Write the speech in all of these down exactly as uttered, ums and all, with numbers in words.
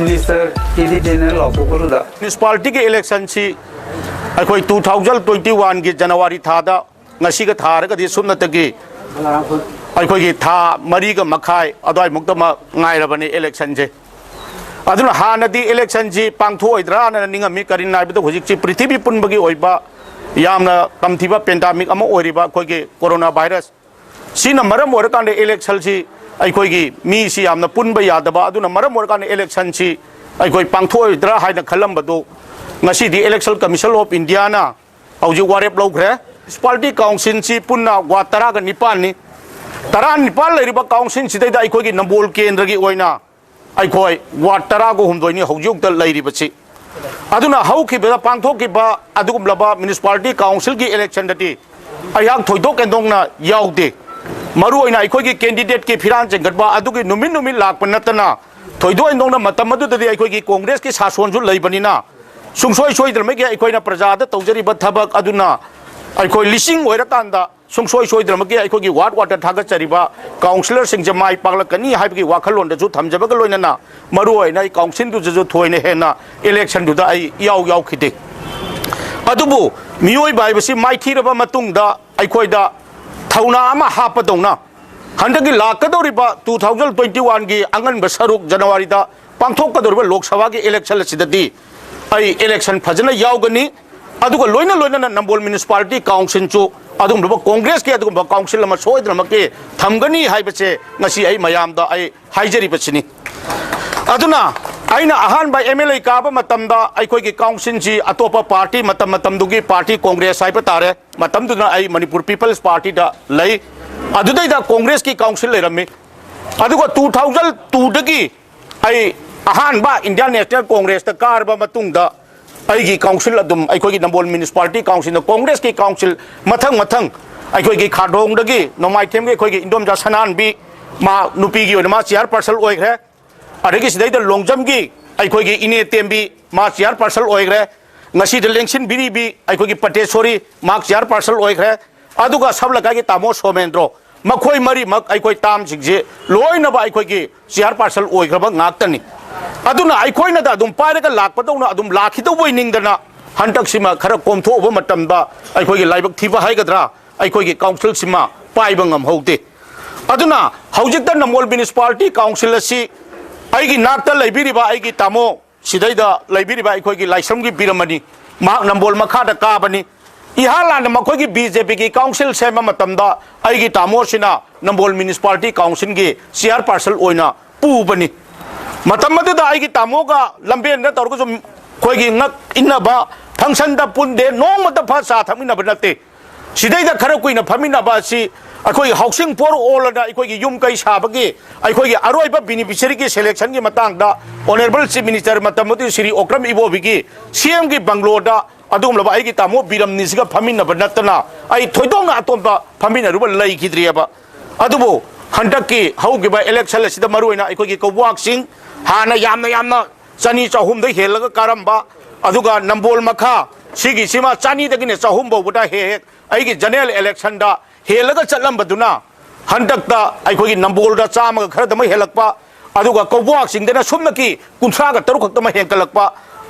Minister ꯀꯦ ꯗꯤ ꯖꯦꯅ ꯂꯥꯎꯊꯣꯛꯄꯗꯨꯗ꯫ Municipalityꯒꯤ electionꯁꯤ ꯑꯩꯈꯣꯏ two thousand twenty oneꯒꯤ January ꯊꯥꯗ, ꯉꯁꯤꯒ ꯊꯥꯔꯒꯗꯤ ꯁꯨꯞꯅꯇꯒꯤ ꯑꯩꯈꯣꯏꯒꯤ ꯊꯥ ꯃꯔꯤꯒ ꯃꯈꯥꯏ ꯑꯗꯨꯋꯥꯏꯃꯨꯛꯇꯃꯛ ꯉꯥꯏꯔꯕꯅꯤ electionꯁꯦ꯫ ꯑꯗꯨꯅ ꯍꯥꯟꯅꯗꯤ electionꯁꯤ ꯄꯥꯡꯊꯣꯛꯑꯣꯏꯗ꯭ꯔꯥꯅ ꯅꯤꯡꯉꯝꯃꯤ꯫ ꯀꯔꯤꯅꯣ ꯍꯥꯏꯕꯗ ꯍꯧꯖꯤꯛꯁꯤ ꯄ꯭ꯔꯤꯊꯤꯕꯤ ꯄꯨꯟꯕꯒꯤ ꯑꯣꯏꯕ ꯌꯥꯝꯅ ꯇꯝꯊꯤꯕ pandemic ꯑꯃ ꯑꯣꯏꯔꯤꯕ ꯑꯩꯈꯣꯏꯒꯤ corona virus ꯁꯤꯅ ꯃꯔꯝ ꯑꯣꯏꯔꯀꯥꯟꯗ electionꯁꯤ ꯑꯩꯈꯣꯏꯒꯤ ꯃꯤꯁꯤ ꯌꯥꯝꯅ ꯄꯨꯟꯕ ꯌꯥꯗꯕ, ꯑꯗꯨꯅ ꯃꯔꯝ ꯑꯣꯏꯔꯀꯥꯟꯗ electionꯁꯤ ꯑꯩꯈꯣꯏ ꯄꯥꯡꯊꯣꯛꯑꯣꯏꯗ꯭ꯔꯥ ꯍꯥꯏꯅ ꯈꯜꯂꯝꯕꯗꯨ ꯉꯁꯤꯗꯤ Election Commission of Indiaꯅ ꯍꯧꯖꯤꯛ ꯋꯥꯔꯦꯞ ꯂꯧꯈ꯭ꯔꯦ꯫ Municipality Councilꯁꯤ ꯄꯨꯟꯅ ward ꯇꯔꯥꯒ ꯅꯤꯄꯥꯟꯅꯤ꯫ ꯇꯔꯥꯅꯤꯄꯥꯟ ꯂꯩꯔꯤꯕ councilꯁꯤꯗꯩꯗ ꯑꯩꯈꯣꯏꯒꯤ ꯅꯝꯕꯣꯜ ꯀꯦꯟꯗ꯭ꯔꯒꯤ ꯑꯣꯏꯅ ꯑꯩꯈꯣꯏ ward ꯇꯔꯥꯒ ꯍꯨꯝꯗꯣꯏꯅꯤ ꯍꯧꯖꯤꯛ ꯍꯧꯖꯤꯛꯇ ꯂꯩꯔꯤꯕꯁꯤ꯫ ꯑꯗꯨꯅ ꯍꯧꯈꯤꯕꯗ ꯄꯥꯡꯊꯣꯛꯈꯤꯕ ꯑꯗꯨꯒꯨꯝꯂꯕ municipality councilꯒꯤ electionꯗꯗꯤ ꯑꯩꯍꯥꯛ ꯊꯣꯏꯗꯣꯛ ꯍꯦꯟꯗꯣꯛꯅ ꯌꯥꯎꯗꯦ꯫ ꯃꯔꯨꯑꯣꯏꯅ ꯑꯩꯈꯣꯏꯒꯤ candidateꯀꯤ ꯐꯤꯔꯥꯟ ꯆꯤꯡꯈꯠꯄ ꯑꯗꯨꯒꯤ ꯅꯨꯃꯤꯠ ꯅꯨꯃꯤꯠ ꯂꯥꯛꯄ ꯅꯠꯇꯅ ꯊꯣꯏꯗꯣꯛ ꯍꯦꯟꯗꯣꯛꯅ ꯃꯇꯝ ꯑꯗꯨꯗꯗꯤ ꯑꯩꯈꯣꯏꯒꯤ Congressꯀꯤ ꯁꯥꯁꯣꯟꯁꯨ ꯂꯩꯕꯅꯤꯅ ꯁꯨꯡꯁꯣꯏ ꯁꯣꯏꯗꯅꯃꯛꯀꯤ ꯑꯩꯈꯣꯏꯅ ꯄ꯭ꯔꯖꯥꯗ ꯇꯧꯖꯔꯤꯕ ꯊꯕꯛ ꯑꯗꯨꯅ ꯑꯩꯈꯣꯏ ꯂꯤꯁꯤꯡ ꯑꯣꯏꯔꯀꯥꯟꯗ ꯁꯨꯡꯁꯣꯏ ꯁꯣꯏꯗꯅꯃꯛꯀꯤ ꯑꯩꯈꯣꯏꯒꯤ ward wardꯇ ꯊꯥꯒꯠꯆꯔꯤꯕ councillorꯁꯤꯡꯁꯦ ꯃꯥꯏ ꯄꯥꯛꯂꯛꯀꯅꯤ ꯍꯥꯏꯕꯒꯤ ꯋꯥꯈꯜꯂꯣꯟꯗꯁꯨ ꯊꯝꯖꯕꯒ ꯂꯣꯏꯅꯅ ꯃꯔꯨ ꯑꯣꯏꯅ ꯑꯩ councilꯗꯨꯗꯁꯨ ꯊꯣꯏꯅ ꯍꯦꯟꯅ electionꯗꯨꯗ ꯑꯩ ꯏꯌꯥꯎ ꯌꯥꯎꯈꯤꯗꯦ꯫ ꯑꯗꯨꯕꯨ ꯃꯤꯑꯣꯏꯕ ꯍꯥꯏꯕꯁꯤ ꯃꯥꯏꯊꯤꯔꯕ ꯃꯇꯨꯡꯗ ꯑꯩꯈꯣꯏꯗ ꯊꯧꯅꯥ ꯑꯃ ꯍꯥꯞꯄꯗꯧꯅ ꯍꯟꯗꯛꯀꯤ ꯂꯥꯛꯀꯗꯧꯔꯤꯕ two thousand twenty oneꯒꯤ ꯑꯉꯟꯕ ꯁꯔꯨꯛ Januaryꯗ ꯄꯥꯡꯊꯣꯛꯀꯗꯧꯔꯤꯕ ꯂꯣꯛ ꯁꯚꯥꯒꯤ election ꯑꯁꯤꯗꯗꯤ ꯑꯩ election ꯐꯖꯅ ꯌꯥꯎꯒꯅꯤ꯫ ꯑꯗꯨꯒ ꯂꯣꯏꯅ ꯂꯣꯏꯅꯅ ꯅꯝꯕꯣꯜ Municipality Councilꯁꯨ ꯑꯗꯨꯒꯨꯝꯂꯕ Congressꯀꯤ ꯑꯗꯨꯒꯨꯝꯕ council ꯑꯃ ꯁꯣꯏꯗꯅꯃꯛꯀꯤ ꯊꯝꯒꯅꯤ ꯍꯥꯏꯕꯁꯦ ꯉꯁꯤ ꯑꯩ ꯃꯌꯥꯝꯗ ꯑꯩ ꯍꯥꯏꯖꯔꯤꯕꯁꯤꯅꯤ꯫ ꯑꯗꯨꯅ ꯑꯩꯅ ꯑꯍꯥꯟꯕ MLA ꯀꯥꯕ ꯃꯇꯝꯗ ꯑꯩꯈꯣꯏꯒꯤ councilꯁꯤ ꯑꯇꯣꯞꯄ party, ꯃꯇꯝ ꯃꯇꯝꯗꯨꯒꯤ party Congress ꯍꯥꯏꯕ ꯇꯥꯔꯦ, ꯃꯇꯝꯗꯨꯗ ꯑꯩ Manipur People's Partyꯗ ꯂꯩ꯫ ꯑꯗꯨꯗꯩꯗ Congressꯀꯤ council ꯂꯩꯔꯝꯃꯤ꯫ ꯑꯗꯨꯒ two thousand twoꯗꯒꯤ ꯑꯩ ꯑꯍꯥꯟꯕ Indian National Congressꯇ ꯀꯥꯔꯕ ꯃꯇꯨꯡꯗ ꯑꯩꯒꯤ council ꯑꯗꯨꯝ ꯑꯩꯈꯣꯏꯒꯤ ꯅꯝꯕꯣꯜ Municipality Councilꯅ Congressꯀꯤ council ꯃꯊꯪ ꯃꯊꯪ ꯑꯩꯈꯣꯏꯒꯤ ꯈꯥꯔꯗꯣꯡꯗꯒꯤ ꯅꯣꯡꯃꯥꯏꯊꯦꯝꯒꯤ ꯑꯩꯈꯣꯏꯒꯤ ꯏꯟꯗꯣꯝꯆꯥ ꯁꯅꯥꯍꯟꯕꯤ, ꯃꯥ ꯅꯨꯄꯤꯒꯤ ꯑꯣꯏꯅ ꯃꯥ chairperson ꯑꯣꯏꯈ꯭ꯔꯦ꯫ ꯑꯗꯒꯤ ꯁꯤꯗꯩꯗ ꯂꯣꯡꯖꯝꯒꯤ ꯑꯩꯈꯣꯏꯒꯤ ꯏꯅꯦ ꯇꯦꯝꯕꯤ ꯃꯥ chairperson ꯑꯣꯏꯈ꯭ꯔꯦ꯫ ꯉꯁꯤꯗ ꯂꯦꯡꯁꯤꯟꯕꯤꯔꯤꯕꯤ ꯑꯩꯈꯣꯏꯒꯤ ꯄꯇꯦꯁꯣꯔꯤ ꯃꯥ chairperson ꯑꯣꯏꯈ꯭ꯔꯦ꯫ ꯑꯗꯨꯒ sub ꯂꯩꯀꯥꯏꯒꯤ ꯇꯥꯃꯣ ꯁꯣꯃꯦꯟꯗ꯭ꯔꯣ, ꯃꯈꯣꯏ ꯃꯔꯤꯃꯛ ꯑꯩꯈꯣꯏ termꯁꯤꯡꯁꯦ ꯂꯣꯏꯅꯕ ꯑꯩꯈꯣꯏꯒꯤ chairperson ꯑꯣꯏꯈ꯭ꯔꯕ ꯉꯥꯛꯇꯅꯤ꯫ ꯑꯗꯨꯅ ꯑꯩꯈꯣꯏꯅꯗ ꯑꯗꯨꯝ ꯄꯥꯏꯔꯒ ꯂꯥꯛꯄꯗꯧꯅ ꯑꯗꯨꯝ ꯂꯥꯛꯈꯤꯗꯧꯕꯩ ꯅꯤꯡꯗꯅ ꯍꯟꯗꯛꯁꯤꯃ ꯈꯔ ꯀꯣꯝꯊꯣꯛꯎꯕ ꯃꯇꯝꯗ ꯑꯩꯈꯣꯏꯒꯤ ꯂꯥꯏꯕꯛ ꯊꯤꯕ ꯍꯥꯏꯒꯗ꯭ꯔꯥ, ꯑꯩꯈꯣꯏꯒꯤ ꯀꯥꯎꯟꯁꯤꯜꯁꯤꯃ ꯄꯥꯏꯕ ꯉꯝꯍꯧꯗꯦ꯫ ꯑꯗꯨꯅ ꯍꯧꯖꯤꯛꯇ ꯅꯝꯕꯣꯜ ꯃ꯭ꯌꯨꯅꯤꯁꯤꯄꯥꯂꯤꯇꯤ ꯀꯥꯎꯟꯁꯤꯜ ꯑꯁꯤ ꯑꯩꯒꯤ ꯅꯥꯛꯇ ꯂꯩꯕꯤꯔꯤꯕ ꯑꯩꯒꯤ ꯇꯥꯃꯣ, ꯁꯤꯗꯩꯗ ꯂꯩꯕꯤꯔꯤꯕ ꯑꯩꯈꯣꯏꯒꯤ ꯂꯥꯏꯁ꯭ꯔꯝꯒꯤ ꯕꯤꯔꯃꯅꯤ, ꯃꯍꯥꯛ ꯅꯝꯕꯣꯜ ꯃꯈꯥꯗ ꯀꯥꯕꯅꯤ꯫ ꯏꯍꯥꯟ ꯍꯥꯟꯅ ꯃꯈꯣꯏꯒꯤ ꯕꯤ ꯖꯦ ꯄꯤꯒꯤ ꯀꯥꯎꯟꯁꯤꯜ ꯁꯦꯝꯕ ꯃꯇꯝꯗ ꯑꯩꯒꯤ ꯇꯥꯃꯣꯁꯤꯅ ꯅꯝꯕꯣꯜ ꯃ꯭ꯌꯨꯅꯤꯁꯤꯄꯥꯂꯤꯇꯤ ꯀꯥꯎꯟꯁꯤꯜꯒꯤ ꯆꯤꯌꯥꯔꯄꯥꯔꯁꯟ ꯑꯣꯏꯅ ꯄꯨꯕꯅꯤ꯫ ꯃꯇꯝ ꯑꯗꯨꯗ ꯑꯩꯒꯤ ꯇꯥꯃꯣꯒ ꯂꯝꯕꯦꯟꯗ ꯇꯧꯔꯒꯁꯨ ꯑꯩꯈꯣꯏꯒꯤ ꯉꯛ ꯏꯟꯅꯕ, ꯐꯪꯁꯟꯗ ꯄꯨꯟꯗꯦ, ꯅꯣꯡꯃꯇ ꯐ ꯆꯥ ꯊꯛꯃꯤꯟꯅꯕ ꯅꯠꯇꯦ꯫ ꯁꯤꯗꯩꯗ ꯈꯔ ꯀꯨꯏꯅ ꯐꯝꯃꯤꯟꯅꯕ ꯑꯁꯤ ꯑꯩꯈꯣꯏꯒꯤ Housing for All ꯑꯅ ꯑꯩꯈꯣꯏꯒꯤ ꯌꯨꯝ ꯀꯩ ꯁꯥꯕꯒꯤ ꯑꯩꯈꯣꯏꯒꯤ ꯑꯔꯣꯏꯕ ꯕꯤꯅꯤꯐꯤꯁꯔꯤꯒꯤ ꯁꯦꯂꯦꯛꯁꯟꯒꯤ ꯃꯇꯥꯡꯗ ꯑꯣꯅꯔꯦꯕꯜ ꯆꯤꯐ ꯃꯤꯅꯤꯁꯇꯔ ꯃꯇꯝ ꯑꯗꯨꯒꯤ ꯁ꯭ꯔꯤ ꯑꯣꯀ꯭ꯔꯝ ꯏꯕꯣꯕꯤꯒꯤ ꯁꯤ ꯑꯦꯝꯒꯤ ꯕꯪꯒ꯭ꯂꯣꯗ ꯑꯗꯨꯒꯨꯝꯂꯕ ꯑꯩꯒꯤ ꯇꯥꯃꯣ ꯕꯤꯔꯝꯅꯤꯁꯤꯒ ꯐꯝꯃꯤꯟꯅꯕ ꯅꯠꯇꯅ ꯑꯩ ꯊꯣꯏꯗꯣꯛꯅ ꯑꯇꯣꯞꯄ ꯐꯝꯃꯤꯟꯅꯔꯨꯕ ꯂꯩꯈꯤꯗ꯭ꯔꯤꯑꯕ꯫ ꯑꯗꯨꯕꯨ ꯍꯟꯗꯛꯀꯤ ꯍꯧꯈꯤꯕ ꯏꯂꯦꯛꯁꯟ ꯑꯁꯤꯗ ꯃꯔꯨꯑꯣꯏꯅ ꯑꯩꯈꯣꯏꯒꯤ ꯀꯧꯕꯥꯛꯁꯤꯡ ꯍꯥꯟꯅ ꯌꯥꯝꯅ ꯌꯥꯝꯅ ꯆꯅꯤ ꯆꯍꯨꯝꯗ ꯍꯦꯜꯂꯒ ꯀꯥꯔꯝꯕ, ꯑꯗꯨꯒ ꯅꯝꯕꯣꯜ ꯃꯈꯥ ꯁꯤꯒꯤꯁꯤꯃ ꯆꯅꯤꯗꯒꯤꯅ ꯆꯍꯨꯝ ꯐꯥꯎꯕꯗ ꯍꯦꯛ ꯍꯦꯛ ꯑꯩꯒꯤ ꯖꯦꯅꯔꯦꯜ ꯏꯂꯦꯛꯁꯟꯗ ꯍꯦꯜꯂꯒ ꯆꯠꯂꯝꯕꯗꯨꯅ ꯍꯟꯗꯛꯇ ꯑꯩꯈꯣꯏꯒꯤ ꯅꯝꯕꯣꯜꯗ ꯆꯥꯝꯃꯒ ꯈꯔꯗꯃꯛ ꯍꯦꯜꯂꯛꯄ, ꯑꯗꯨꯒ ꯀꯧꯕꯥꯛꯁꯤꯡꯗꯅ ꯁꯨꯞꯅꯀꯤ ꯀꯨꯟꯊ꯭ꯔꯥꯒ ꯇꯔꯨꯛ ꯈꯛꯇꯃꯛ ꯍꯦꯟꯒꯠꯂꯛꯄ꯫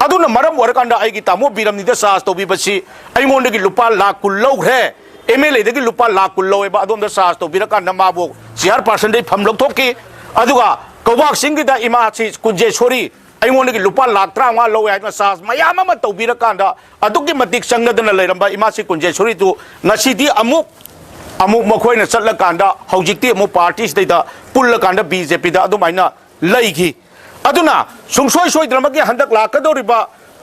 ꯑꯗꯨꯅ ꯃꯔꯝ ꯑꯣꯏꯔꯀꯥꯟꯗ ꯑꯩꯒꯤ ꯇꯥꯃꯣ ꯕꯤꯔꯝꯅꯤꯗ ꯆꯥꯔꯖ ꯇꯧꯕꯤꯕꯁꯤ ꯑꯩꯉꯣꯟꯗꯒꯤ ꯂꯨꯄꯥ ꯂꯥꯈ ꯀꯨꯟ ꯂꯧꯈ꯭ꯔꯦ꯫ ꯑꯦꯝ ꯑꯦꯜ ꯑꯦꯗꯒꯤ ꯂꯨꯄꯥ ꯂꯥꯈ ꯀꯨꯟ ꯂꯧꯋꯦꯕ꯫ ꯑꯗꯣꯝꯗ ꯆꯥꯔꯖ ꯇꯧꯕꯤꯔꯀꯥꯟꯗ ꯃꯥꯕꯨ ꯆꯤꯌꯥꯔ ꯄꯥꯔꯁꯟꯗꯒꯤ ꯐꯝ ꯂꯧꯊꯣꯛꯈꯤ꯫ ꯑꯗꯨꯒ ꯀꯧꯕꯥꯛꯁꯤꯡꯒꯤꯗ ꯏꯃꯥꯁꯤ ꯀꯨꯟꯖꯦꯁꯣꯔꯤ ꯑꯩꯉꯣꯟꯗꯒꯤ ꯂꯨꯄꯥ ꯂꯥꯈ ꯇꯔꯥꯃꯉꯥ ꯂꯧꯋꯦ ꯍꯥꯏꯗꯅ ꯆꯥꯔꯖ ꯃꯌꯥꯝ ꯑꯃ ꯇꯧꯕꯤꯔꯀꯥꯟꯗ ꯑꯗꯨꯛꯀꯤ ꯃꯇꯤꯛ ꯆꯪꯅꯗꯅ ꯂꯩꯔꯝꯕ ꯏꯃꯥꯁꯤ ꯀꯨꯟꯖꯦꯁꯣꯔꯤꯗꯨ ꯉꯁꯤꯗꯤ ꯑꯃꯨꯛ ꯑꯃꯨꯛ ꯃꯈꯣꯏꯅ ꯆꯠꯂꯀꯥꯟꯗ ꯍꯧꯖꯤꯛꯇꯤ ꯑꯃꯨꯛ ꯄꯥꯔꯇꯤꯁꯤꯗꯩꯗ ꯄꯨꯜꯂꯀꯥꯟꯗ ꯕꯤ ꯖꯦ ꯄꯤꯗ ꯑꯗꯨꯃꯥꯏꯅ ꯂꯩꯈꯤ꯫ ꯑꯗꯨꯅ ꯁꯨꯡꯁꯣꯏ ꯁꯣꯏꯗꯅꯃꯛꯀꯤ ꯍꯟꯗꯛ ꯂꯥꯛꯀꯗꯧꯔꯤꯕ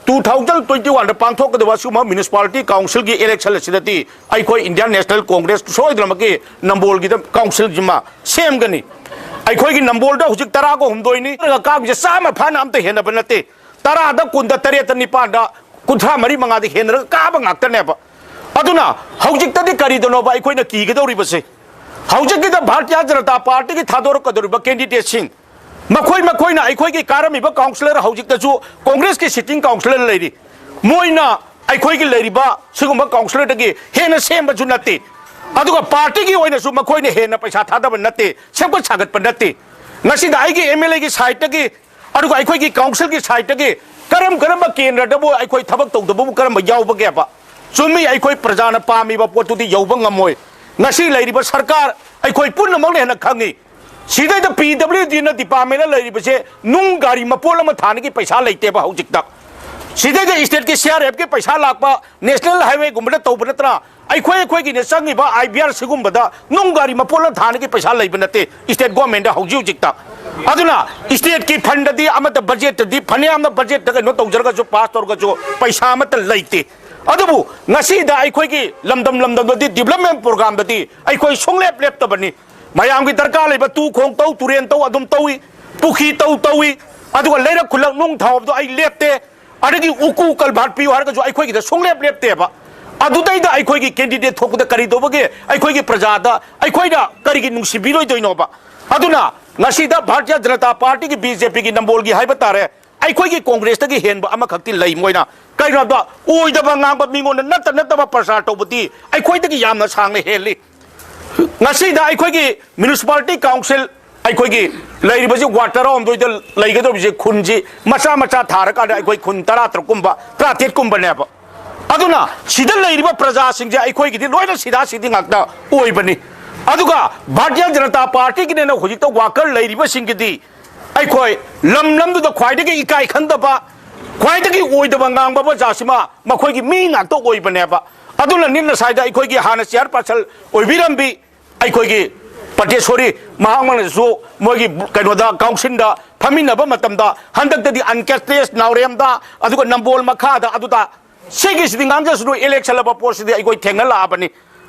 ꯇꯨ ꯊꯥꯎꯖꯟ ꯇ꯭ꯋꯦꯟꯇꯤ ꯋꯥꯟꯗ ꯄꯥꯡꯊꯣꯛꯀꯗꯕ ꯑꯁꯤꯒꯨꯝꯕ ꯃ꯭ꯌꯨꯅꯤꯁꯤꯄꯥꯂꯤꯇꯤ ꯀꯥꯎꯟꯁꯤꯜꯒꯤ ꯏꯂꯦꯛꯁꯟ ꯑꯁꯤꯗꯗꯤ ꯑꯩꯈꯣꯏ ꯏꯟꯗꯤꯌꯥꯟ ꯅꯦꯁꯅꯦꯜ ꯀꯣꯡꯒ꯭ꯔꯦꯁ ꯁꯣꯏꯗꯅꯃꯛꯀꯤ ꯅꯝꯕꯣꯜꯒꯤꯗ ꯀꯥꯎꯟꯁꯤꯜꯁꯤꯃ ꯁꯦꯝꯒꯅꯤ꯫ ꯑꯩꯈꯣꯏꯒꯤ ꯅꯝꯕꯣꯜꯗ ꯍꯧꯖꯤꯛ ꯇꯔꯥꯒ ꯍꯨꯝꯗꯣꯏꯅꯤ, ꯀꯥꯕꯁꯦ ꯆꯥꯝꯃ ꯐꯥꯅ ꯑꯝꯇ ꯍꯦꯟꯅꯕ ꯅꯠꯇꯦ꯫ ꯇꯔꯥꯗ ꯀꯨꯟꯗ ꯇꯔꯦꯠꯇ ꯅꯤꯄꯥꯟꯗ ꯀꯨꯟꯊ꯭ꯔꯥ ꯃꯔꯤ ꯃꯉꯥꯗ ꯍꯦꯟꯅꯔꯒ ꯀꯥꯕ ꯉꯥꯛꯇꯅꯦꯕ꯫ ꯑꯗꯨꯅ ꯍꯧꯖꯤꯛꯇꯗꯤ ꯀꯔꯤꯗꯅꯣꯕ ꯑꯩꯈꯣꯏꯅ ꯀꯤꯒꯗꯧꯔꯤꯕꯁꯦ? ꯍꯧꯖꯤꯛꯀꯤꯗ ꯚꯥꯔꯇꯤꯌꯥ ꯖꯅꯇꯥ ꯄꯥꯔꯇꯤꯒꯤ ꯊꯥꯗꯣꯔꯛꯀꯗꯧꯔꯤꯕ ꯀꯦꯟꯗꯤꯗꯦꯠꯁꯤꯡ, ꯃꯈꯣꯏ ꯃꯈꯣꯏꯅ ꯑꯩꯈꯣꯏꯒꯤ ꯀꯥꯔꯝꯃꯤꯕ ꯀꯥꯎꯟꯁꯤꯂꯔ ꯍꯧꯖꯤꯛꯇꯁꯨ ꯀꯣꯡꯒ꯭ꯔꯦꯁꯀꯤ ꯁꯤꯇꯤꯡ ꯀꯥꯎꯟꯁꯤꯂꯔ ꯂꯩꯔꯤ꯫ ꯃꯣꯏꯅ ꯑꯩꯈꯣꯏꯒꯤ ꯂꯩꯔꯤꯕ ꯁꯤꯒꯨꯝꯕ ꯀꯥꯎꯟꯁꯤꯂꯔꯗꯒꯤ ꯍꯦꯟꯅ ꯁꯦꯝꯕꯁꯨ ꯅꯠꯇꯦ꯫ ꯑꯗꯨꯒ ꯄꯥꯔꯇꯤꯒꯤ ꯑꯣꯏꯅꯁꯨ ꯃꯈꯣꯏꯅ ꯍꯦꯟꯅ ꯄꯩꯁꯥ ꯊꯥꯗꯕ ꯅꯠꯇꯦ, ꯁꯦꯝꯒꯠ ꯁꯥꯒꯠꯄ ꯅꯠꯇꯦ꯫ ꯉꯁꯤꯗ ꯑꯩꯒꯤ ꯑꯦꯝ ꯑꯦꯜ ꯑꯦꯒꯤ ꯁꯥꯏꯠꯇꯒꯤ ꯑꯗꯨꯒ ꯑꯩꯈꯣꯏꯒꯤ ꯀꯥꯎꯟꯁꯤꯜꯒꯤ ꯁꯥꯏꯠꯇꯒꯤ ꯀꯔꯝ ꯀꯔꯝꯕ ꯀꯦꯟꯗ꯭ꯔꯗꯕꯨ ꯑꯩꯈꯣꯏ ꯊꯕꯛ ꯇꯧꯗꯕꯕꯨ ꯀꯔꯝꯕ ꯌꯥꯎꯕꯒꯦꯕ? ꯆꯨꯝꯃꯤ, ꯑꯩꯈꯣꯏ ꯄ꯭ꯔꯖꯥꯅ ꯄꯥꯝꯃꯤꯕ ꯄꯣꯠꯇꯨꯗꯤ ꯌꯧꯕ ꯉꯝꯃꯣꯏ꯫ ꯉꯁꯤ ꯂꯩꯔꯤꯕ ꯁꯔꯀꯥꯔ, ꯑꯩꯈꯣꯏ ꯄꯨꯝꯅꯃꯛꯅ ꯍꯦꯟꯅ ꯈꯪꯉꯤ꯫ ꯁꯤꯗꯩꯗ ꯄꯤ ꯗꯕ꯭ꯂꯤꯎ ꯗꯤꯅ ꯗꯤꯄꯥꯔꯠꯃꯦꯟꯗ ꯂꯩꯔꯤꯕꯁꯦ ꯅꯨꯡ ꯒꯥꯔꯤ ꯃꯄꯣꯠ ꯑꯃ ꯊꯥꯅꯒꯤ ꯄꯩꯁꯥ ꯂꯩꯇꯦꯕ ꯍꯧꯖꯤꯛꯇ꯫ ꯁꯤꯗꯩꯗ ꯁ꯭ꯇꯦꯠꯀꯤ ꯁꯤ ꯑꯥꯔ ꯑꯦꯐꯀꯤ ꯄꯩꯁꯥ ꯂꯥꯛꯄ ꯅꯦꯁꯅꯦꯜ ꯍꯥꯏꯋꯦꯒꯨꯝꯕꯗ ꯇꯧꯕ ꯅꯠꯇꯅ ꯑꯩꯈꯣꯏ ꯑꯩꯈꯣꯏꯒꯤꯅ ꯆꯪꯉꯤꯕ ꯑꯥꯏ ꯕꯤ ꯑꯥꯔ ꯁꯤꯒꯨꯝꯕꯗ ꯅꯨꯡ ꯒꯥꯔꯤ ꯃꯄꯣꯠ ꯑꯃ ꯊꯥꯅꯒꯤ ꯄꯩꯁꯥ ꯂꯩꯕ ꯅꯠꯇꯦ ꯁ꯭ꯇꯦꯠ ꯒꯣꯔꯃꯦꯟꯗ ꯍꯧꯖꯤꯛ ꯍꯧꯖꯤꯛꯇ꯫ ꯑꯗꯨꯅ ꯁ꯭ꯇꯦꯠꯀꯤ ꯐꯟꯗꯗꯤ ꯑꯃꯠꯇ ꯕꯖꯦꯠꯇꯗꯤ ꯐꯅꯌꯥꯝꯅ ꯕꯖꯦꯠꯇ ꯀꯩꯅꯣ ꯇꯧꯖꯔꯒꯁꯨ ꯄꯥꯁ ꯇꯧꯔꯒꯁꯨ ꯄꯩꯁꯥ ꯑꯃꯠꯇ ꯂꯩꯇꯦ꯫ ꯑꯗꯨꯕꯨ ꯉꯁꯤꯗ ꯑꯩꯈꯣꯏꯒꯤ ꯂꯝꯗꯝ ꯂꯝꯗꯝꯗꯗꯤ ꯗꯤꯕ꯭ꯂꯞꯃꯦꯟ ꯄ꯭ꯔꯣꯒ꯭ꯔꯥꯝꯗꯗꯤ ꯑꯩꯈꯣꯏ ꯁꯨꯡꯂꯦꯞ ꯂꯦꯞꯇꯕꯅꯤ꯫ ꯃꯌꯥꯝꯒꯤ ꯗꯔꯀꯥꯔ ꯂꯩꯕ ꯇꯨ ꯈꯣꯡ ꯇꯧ, ꯇꯨꯔꯦꯟ ꯇꯧ, ꯑꯗꯨꯝ ꯇꯧꯏ, ꯄꯨꯈ꯭ꯔꯤ ꯇꯧ ꯇꯧꯏ, ꯑꯗꯨꯒ ꯂꯩꯔꯛ ꯈꯨꯜꯂꯛ ꯅꯨꯡ ꯊꯥꯎꯕꯗꯣ ꯑꯩ ꯂꯦꯞꯇꯦ꯫ ꯑꯗꯒꯤ ꯎꯀꯨ ꯀꯜꯚꯥꯔꯠ ꯄꯤꯌꯨ ꯍꯥꯏꯔꯒꯁꯨ ꯑꯩꯈꯣꯏꯒꯤꯗ ꯁꯨꯡꯂꯦꯞ ꯂꯦꯞꯇꯦꯕ꯫ ꯑꯗꯨꯗꯩꯗ ꯑꯩꯈꯣꯏꯒꯤ ꯀꯦꯟꯗꯤꯗꯦꯠ ꯊꯣꯛꯄꯗ ꯀꯔꯤ ꯇꯧꯕꯒꯦ? ꯑꯩꯈꯣꯏꯒꯤ ꯄ꯭ꯔꯖꯥꯗ ꯑꯩꯈꯣꯏꯅ ꯀꯔꯤꯒꯤ ꯅꯨꯡꯁꯤꯕꯤꯔꯣꯏꯗꯣꯏꯅꯣꯕ? ꯑꯗꯨꯅ ꯉꯁꯤꯗ ꯚꯥꯔꯇꯤꯌ ꯖꯅꯇꯥ ꯄꯥꯔꯇꯤꯒꯤ, ꯕꯤ ꯖꯦ ꯄꯤꯒꯤ ꯅꯝꯕꯣꯜꯒꯤ ꯍꯥꯏꯕ ꯇꯥꯔꯦ, ꯑꯩꯈꯣꯏꯒꯤ ꯀꯣꯡꯒ꯭ꯔꯦꯁꯇꯒꯤ ꯍꯦꯟꯕ ꯑꯃꯈꯛꯇꯤ ꯂꯩ꯫ ꯃꯣꯏꯅ ꯀꯩꯅꯣꯗ ꯑꯣꯏꯗꯕ ꯉꯥꯡꯕ, ꯃꯤꯉꯣꯟꯗ ꯅꯠꯇ ꯅꯠꯇꯕ ꯄ꯭ꯔꯆꯥꯔ ꯇꯧꯕꯗꯤ ꯑꯩꯈꯣꯏꯗꯒꯤ ꯌꯥꯝꯅ ꯁꯥꯡꯅ ꯍꯦꯜꯂꯤ꯫ ꯉꯁꯤꯗ ꯑꯩꯈꯣꯏꯒꯤ ꯃ꯭ꯌꯨꯅꯤꯁꯤꯄꯥꯂꯤꯇꯤ ꯀꯥꯎꯟꯁꯤꯜ, ꯑꯩꯈꯣꯏꯒꯤ ꯂꯩꯔꯤꯕꯁꯤ ꯋꯥꯔꯗ ꯇꯔꯥꯍꯨꯝꯗꯣꯏꯗ ꯂꯩꯒꯗꯧꯔꯤꯕꯁꯤ ꯈꯨꯟꯁꯤ ꯃꯆꯥ ꯃꯆꯥ ꯊꯥꯔꯀꯥꯟꯗ ꯑꯩꯈꯣꯏ ꯈꯨꯟ ꯇꯔꯥ ꯇꯔꯨꯛꯀꯨꯝꯕ, ꯇꯔꯥꯇꯔꯦꯠꯀꯨꯝꯕꯅꯦꯕ꯫ ꯑꯗꯨꯅ ꯁꯤꯗ ꯂꯩꯔꯤꯕ ꯄ꯭ꯔꯖꯥꯁꯤꯡꯁꯦ ꯑꯩꯈꯣꯏꯒꯤꯗꯤ ꯂꯣꯏꯅ ꯁꯤꯗꯥ ꯁꯤꯗꯤ ꯉꯥꯛꯇ ꯑꯣꯏꯕꯅꯤ꯫ ꯑꯗꯨꯒ ꯚꯥꯔꯇꯤꯌ ꯖꯅꯇꯥ ꯄꯥꯔꯇꯤꯒꯤꯅꯦꯅ ꯍꯧꯖꯤꯛꯇ ꯋꯥꯀꯔ ꯂꯩꯔꯤꯕꯁꯤꯡꯒꯤꯗꯤ ꯑꯩꯈꯣꯏ ꯂꯝ ꯂꯝꯗꯨꯗ ꯈ꯭ꯋꯥꯏꯗꯒꯤ ꯏꯀꯥꯏ ꯈꯪꯗꯕ, ꯈ꯭ꯋꯥꯏꯗꯒꯤ ꯑꯣꯏꯗꯕ ꯉꯥꯡꯕ ꯖꯥꯠꯁꯤꯃ ꯃꯈꯣꯏꯒꯤ ꯃꯤ ꯉꯥꯛꯇ ꯑꯣꯏꯕꯅꯦꯕ꯫ ꯑꯗꯨꯅꯅꯤ ꯉꯁꯥꯏꯗ ꯑꯩꯈꯣꯏꯒꯤ ꯍꯥꯟꯅ ꯆꯤꯌꯥꯔ ꯄꯥꯔꯁꯟ ꯑꯣꯏꯕꯤꯔꯝꯕꯤ ꯑꯩꯈꯣꯏꯒꯤ ꯄꯇꯦꯁꯣꯔꯤ, ꯃꯍꯥꯛꯃꯛꯅꯁꯨ ꯃꯣꯏꯒꯤ ꯀꯩꯅꯣꯗ, ꯀꯥꯎꯟꯁꯤꯜꯗ ꯐꯝꯃꯤꯟꯅꯕ ꯃꯇꯝꯗ, ꯍꯟꯗꯛꯇꯗꯤ ꯑꯟꯀꯦꯁꯇ꯭ꯔꯦꯁ ꯅꯥꯎꯔꯦꯝꯗ, ꯑꯗꯨꯒ ꯅꯝꯕꯣꯜ ꯃꯈꯥꯗ, ꯑꯗꯨꯗ ꯁꯤꯒꯤꯁꯤꯗꯤ ꯉꯥꯡꯖꯁꯅꯨ, ꯏꯂꯦꯛꯁꯟ ꯍꯥꯏꯕ ꯄꯣꯠꯁꯤꯗꯤ ꯑꯩꯈꯣꯏ ꯊꯦꯡꯅ ꯂꯥꯛꯑꯕꯅꯤ꯫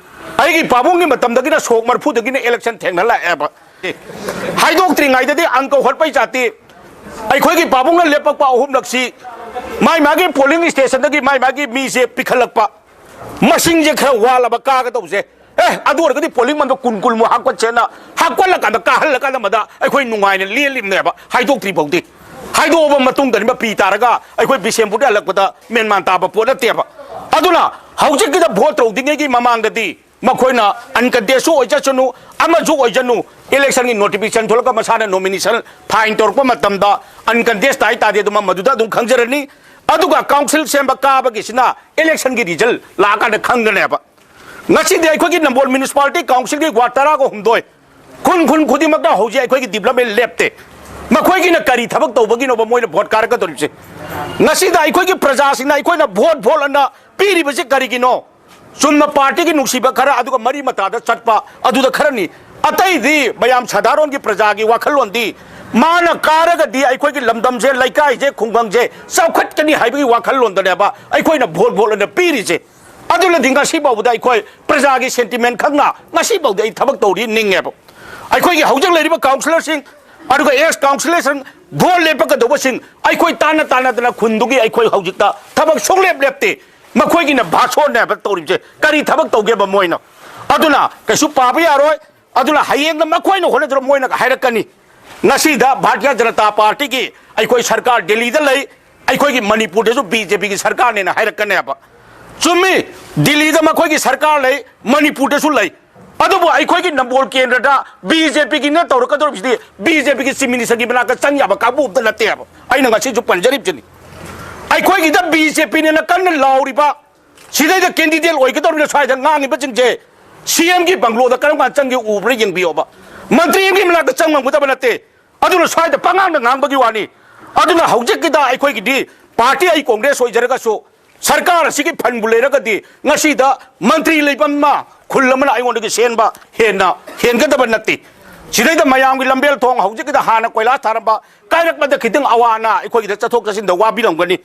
ꯑꯩꯒꯤ ꯄꯥꯕꯨꯡꯒꯤ ꯃꯇꯝꯗꯒꯤꯅ ꯁꯣꯛ ꯃꯔꯐꯨꯗꯒꯤꯅ ꯏꯂꯦꯛꯁꯟ ꯊꯦꯡꯅ ꯂꯥꯛꯑꯦꯕ꯫ ꯍꯥꯏꯗꯣꯛꯇ꯭ꯔꯤꯉꯩꯗꯗꯤ ꯑꯪꯀ ꯍꯣꯠꯄꯩ ꯖꯥꯇꯤ, ꯑꯩꯈꯣꯏꯒꯤ ꯄꯥꯕꯨꯡꯅ ꯂꯦꯞꯄꯛꯄ ꯑꯍꯨꯝꯂꯛꯁꯤ ꯃꯥꯏ ꯃꯥꯒꯤ ꯄꯣꯂꯤꯡ ꯁ꯭ꯇꯦꯁꯟꯗꯒꯤ ꯃꯥꯏ ꯃꯥꯒꯤ ꯃꯤꯁꯦ ꯄꯤꯈꯠꯂꯛꯄ, ꯃꯁꯤꯡꯁꯦ ꯈꯔ ꯋꯥꯠꯂꯕ ꯀꯥꯒꯗꯧꯕꯁꯦ꯫ ꯑꯦ, ꯑꯗꯨ ꯑꯣꯏꯔꯒꯗꯤ ꯄꯣꯂꯤꯡ ꯃꯟꯗꯣ ꯀꯨꯟ, ꯀꯨꯟꯃꯨꯛ ꯍꯥꯞꯀꯠꯁꯦꯅ ꯍꯥꯞꯀꯠꯂꯀꯥꯟꯗ, ꯀꯥꯍꯜꯂꯀꯥꯟꯗ ꯃꯗ ꯑꯩꯈꯣꯏ ꯅꯨꯡꯉꯥꯏꯅ ꯂꯦꯜꯂꯤꯕꯅꯦꯕ꯫ ꯍꯥꯏꯗꯣꯛꯇ꯭ꯔꯤ ꯐꯥꯎꯗꯤ, ꯍꯥꯏꯗꯣꯛꯑꯕ ꯃꯇꯨꯡꯗꯅꯤ ꯃꯄꯤ ꯇꯥꯔꯒ ꯑꯩꯈꯣꯏ ꯕꯤꯁꯦꯝꯄꯨꯔꯗ ꯍꯜꯂꯛꯄꯗ ꯃꯦꯟꯃꯥꯟ ꯇꯥꯕ ꯄꯣꯠ ꯅꯠꯇꯦꯕ꯫ ꯑꯗꯨꯅ ꯍꯧꯖꯤꯛꯀꯤꯗ ꯚꯣꯠ ꯇꯧꯗ꯭ꯔꯤꯉꯩꯒꯤ ꯃꯃꯥꯡꯗꯗꯤ ꯃꯈꯣꯏꯅ ꯑꯟꯀꯟꯗꯦꯁꯁꯨ ꯑꯣꯏꯖꯁꯅꯨ, ꯑꯃꯁꯨ ꯑꯣꯏꯖꯅꯨ, ꯏꯂꯦꯛꯁꯟꯒꯤ ꯅꯣꯇꯤꯐꯤꯀꯦꯁꯟ ꯊꯣꯛꯂꯒ ꯃꯁꯥꯅ ꯅꯣꯃꯤꯅꯦꯁꯟ ꯐꯥꯏꯟ ꯇꯧꯔꯛꯄ ꯃꯇꯝꯗ ꯑꯟꯀꯟꯇꯦꯁ ꯇꯥꯏ ꯇꯥꯗꯦ ꯑꯗꯨꯃ ꯃꯗꯨꯗ ꯑꯗꯨꯝ ꯈꯪꯖꯔꯅꯤ꯫ ꯑꯗꯨꯒ ꯀꯥꯎꯟꯁꯤꯜ ꯁꯦꯝꯕ ꯀꯥꯕꯒꯤꯁꯤꯅ ꯏꯂꯦꯛꯁꯟꯒꯤ ꯔꯤꯖꯜ ꯂꯥꯛꯑꯀꯥꯟꯗ ꯈꯪꯒꯅꯦꯕ꯫ ꯉꯁꯤꯗꯤ ꯑꯩꯈꯣꯏꯒꯤ ꯅꯝꯕꯣꯜ ꯃ꯭ꯌꯨꯅꯤꯁꯤꯄꯥꯂꯤꯇꯤ ꯀꯥꯎꯟꯁꯤꯜꯒꯤ ꯋꯥꯔꯗ ꯇꯔꯥꯒ ꯍꯨꯝꯗꯣꯏ, ꯈꯨꯟ ꯈꯨꯟ ꯈꯨꯗꯤꯡꯃꯛꯇ ꯍꯧꯖꯤꯛ ꯑꯩꯈꯣꯏꯒꯤ ꯗꯤꯕ꯭ꯂꯞꯃꯦꯟ ꯂꯦꯞꯇꯦ꯫ ꯃꯈꯣꯏꯒꯤꯅ ꯀꯔꯤ ꯊꯕꯛ ꯇꯧꯕꯒꯤꯅꯣꯕ ꯃꯣꯏꯅ ꯚꯣꯠ ꯀꯥꯔꯛꯀꯗꯧꯔꯤꯕꯁꯦ? ꯉꯁꯤꯗ ꯑꯩꯈꯣꯏꯒꯤ ꯄ꯭ꯔꯖꯥꯁꯤꯡꯅ ꯑꯩꯈꯣꯏꯅ ꯚꯣꯠ ꯚꯣꯠ ꯑꯅ ꯄꯤꯔꯤꯕꯁꯤ ꯀꯔꯤꯒꯤꯅꯣ? ꯆꯨꯝꯅ ꯄꯥꯔꯇꯤꯒꯤ ꯅꯨꯡꯁꯤꯕ ꯈꯔ, ꯑꯗꯨꯒ ꯃꯔꯤ ꯃꯇꯥꯗ ꯆꯠꯄ ꯑꯗꯨꯗ ꯈꯔꯅꯤ꯫ ꯑꯇꯩꯗꯤ ꯃꯌꯥꯝ ꯁꯥꯗꯥꯔꯣꯟꯒꯤ ꯄ꯭ꯔꯖꯥꯒꯤ ꯋꯥꯈꯜꯂꯣꯟꯗꯤ, ꯃꯥꯅ ꯀꯥꯔꯒꯗꯤ ꯑꯩꯈꯣꯏꯒꯤ ꯂꯝꯗꯝꯁꯦ, ꯂꯩꯀꯥꯏꯁꯦ, ꯈꯨꯡꯒꯪꯁꯦ ꯆꯥꯎꯈꯠꯀꯅꯤ ꯍꯥꯏꯕꯒꯤ ꯋꯥꯈꯜꯂꯣꯟꯗꯅꯦꯕ ꯑꯩꯈꯣꯏꯅ ꯚꯣꯠ ꯚꯣꯠ ꯑꯅ ꯄꯤꯔꯤꯁꯦ꯫ ꯑꯗꯨꯅꯗꯤ ꯉꯁꯤ ꯐꯥꯎꯕꯗ ꯑꯩꯈꯣꯏ ꯄ꯭ꯔꯖꯥꯒꯤ ꯁꯦꯟꯇꯤꯃꯦꯟ ꯈꯪꯅ ꯉꯁꯤ ꯐꯥꯎꯗ ꯑꯩ ꯊꯕꯛ ꯇꯧꯔꯤ ꯅꯤꯡꯉꯦꯕ꯫ ꯑꯩꯈꯣꯏꯒꯤ ꯍꯧꯖꯤꯛ ꯂꯩꯔꯤꯕ ꯀꯥꯎꯟꯁꯤꯂꯔꯁꯤꯡ, ꯑꯗꯨꯒ ꯑꯦꯛꯁ ꯀꯥꯎꯟꯁꯤꯂꯔꯁꯤꯡ, ꯚꯣꯠ ꯂꯦꯞꯄꯛꯀꯗꯧꯕꯁꯤꯡ, ꯑꯩꯈꯣꯏ ꯇꯥꯟꯅ ꯇꯥꯟꯅꯗꯅ ꯈꯨꯟꯗꯨꯒꯤ ꯑꯩꯈꯣꯏ ꯍꯧꯖꯤꯛꯇ ꯊꯕꯛ ꯁꯨꯡꯂꯦꯞ ꯂꯦꯞꯇꯦ꯫ ꯃꯈꯣꯏꯒꯤꯅ ꯚꯥꯁꯣꯟꯅꯦꯕ ꯇꯧꯔꯤꯕꯁꯦ꯫ ꯀꯔꯤ ꯊꯕꯛ ꯇꯧꯒꯦꯕ ꯃꯣꯏꯅ? ꯑꯗꯨꯅ ꯀꯩꯁꯨ ꯄꯥꯕ ꯌꯥꯔꯣꯏ꯫ ꯑꯗꯨꯅ ꯍꯌꯦꯡꯅ ꯃꯈꯣꯏꯅ ꯍꯣꯠꯅꯖꯔ ꯃꯣꯏꯅ ꯍꯥꯏꯔꯛꯀꯅꯤ꯫ ꯉꯁꯤꯗ ꯚꯥꯔꯇꯤꯌ ꯖꯅꯇꯥ ꯄꯥꯔꯇꯤꯒꯤ ꯑꯩꯈꯣꯏ ꯁꯔꯀꯥꯔ ꯗꯦꯜꯂꯤꯗ ꯂꯩ, ꯑꯩꯈꯣꯏꯒꯤ ꯃꯅꯤꯄꯨꯔꯗꯁꯨ ꯕꯤ ꯖꯦ ꯄꯤꯒꯤ ꯁꯔꯀꯥꯔꯅꯦꯅ ꯍꯥꯏꯔꯛꯀꯅꯦꯕ꯫ ꯆꯨꯝꯃꯤ, ꯗꯤꯜꯂꯤꯗ ꯃꯈꯣꯏꯒꯤ ꯁꯔꯀꯥꯔ ꯂꯩ, ꯃꯅꯤꯄꯨꯔꯗꯁꯨ ꯂꯩ꯫ ꯑꯗꯨꯕꯨ ꯑꯩꯈꯣꯏꯒꯤ ꯅꯝꯕꯣꯜ ꯀꯦꯟꯗ꯭ꯔꯗ ꯕꯤ ꯖꯦ ꯄꯤꯒꯤꯅ ꯇꯧꯔꯛꯀꯗꯧꯔꯤꯕꯁꯤꯗꯤ ꯕꯤ ꯖꯦ ꯄꯤꯒꯤ ꯆꯤꯐ ꯃꯤꯅꯤꯁꯇꯔꯒꯤ ꯃꯅꯥꯛꯇ ꯆꯪ ꯌꯥꯕ ꯀꯥꯡꯕꯨ ꯑꯝꯇ ꯅꯠꯇꯦꯕ꯫ ꯑꯩꯅ ꯉꯁꯤꯁꯨ ꯄꯟꯖꯔꯤꯕꯁꯤꯅꯤ꯫ ꯑꯩꯈꯣꯏꯒꯤꯗ ꯕꯤ ꯖꯦ ꯄꯤꯅꯦꯅ ꯀꯟꯅ ꯂꯥꯎꯔꯤꯕ, ꯁꯤꯗꯩꯗ ꯀꯦꯟꯗꯤꯗꯦꯠ ꯑꯣꯏꯒꯗꯧꯔꯤꯕꯅ ꯁ꯭ꯋꯥꯏꯗ ꯉꯥꯡꯉꯤꯕꯁꯤꯡꯁꯦ ꯁꯤ ꯑꯦꯝꯒꯤ ꯕꯪꯒ꯭ꯂꯣꯗ ꯀꯔꯝ ꯀꯥꯟꯗ ꯆꯪꯒꯦ ꯎꯕ꯭ꯔꯥ ꯌꯦꯡꯕꯤꯌꯣꯕ꯫ ꯃꯟꯇ꯭ꯔꯤ ꯑꯃꯒꯤ ꯃꯅꯥꯛꯇ ꯆꯪ ꯉꯝꯒꯗꯕ ꯅꯠꯇꯦ꯫ ꯑꯗꯨꯅ ꯁ꯭ꯋꯥꯏꯗ ꯄꯉꯥꯡꯗ ꯉꯥꯡꯕꯒꯤ ꯋꯥꯅꯤ꯫ ꯑꯗꯨꯅ ꯍꯧꯖꯤꯛꯀꯤꯗ ꯑꯩꯈꯣꯏꯒꯤꯗꯤ ꯄꯥꯔꯇꯤ ꯑꯩ ꯀꯣꯡꯒ꯭ꯔꯦꯁ ꯑꯣꯏꯖꯔꯒꯁꯨ ꯁꯔꯀꯥꯔ ꯑꯁꯤꯒꯤ ꯐꯟꯕꯨ ꯂꯩꯔꯒꯗꯤ ꯉꯁꯤꯗ ꯃꯟꯇ꯭ꯔꯤ ꯂꯩꯐꯝ ꯑꯃ ꯈꯨꯜ ꯑꯃꯅ ꯑꯩꯉꯣꯟꯗꯒꯤ ꯁꯦꯟꯕ ꯍꯦꯟꯅ ꯍꯦꯟꯒꯗꯕ ꯅꯠꯇꯦ꯫ ꯁꯤꯗꯩꯗ ꯃꯌꯥꯝꯒꯤ ꯂꯝꯕꯦꯜ ꯊꯣꯡ ꯍꯧꯖꯤꯛꯀꯤꯗ ꯍꯥꯟꯅ ꯀꯣꯏꯂꯥꯁ ꯊꯥꯔꯝꯕ ꯀꯥꯏꯔꯛꯄꯗ ꯈꯤꯇꯪ ꯑꯋꯥ ꯑꯅꯥ ꯑꯩꯈꯣꯏꯒꯤꯗ ꯆꯠꯊꯣꯛ ꯆꯠꯁꯤꯟꯗ ꯋꯥꯕꯤꯔꯝꯒꯅꯤ꯫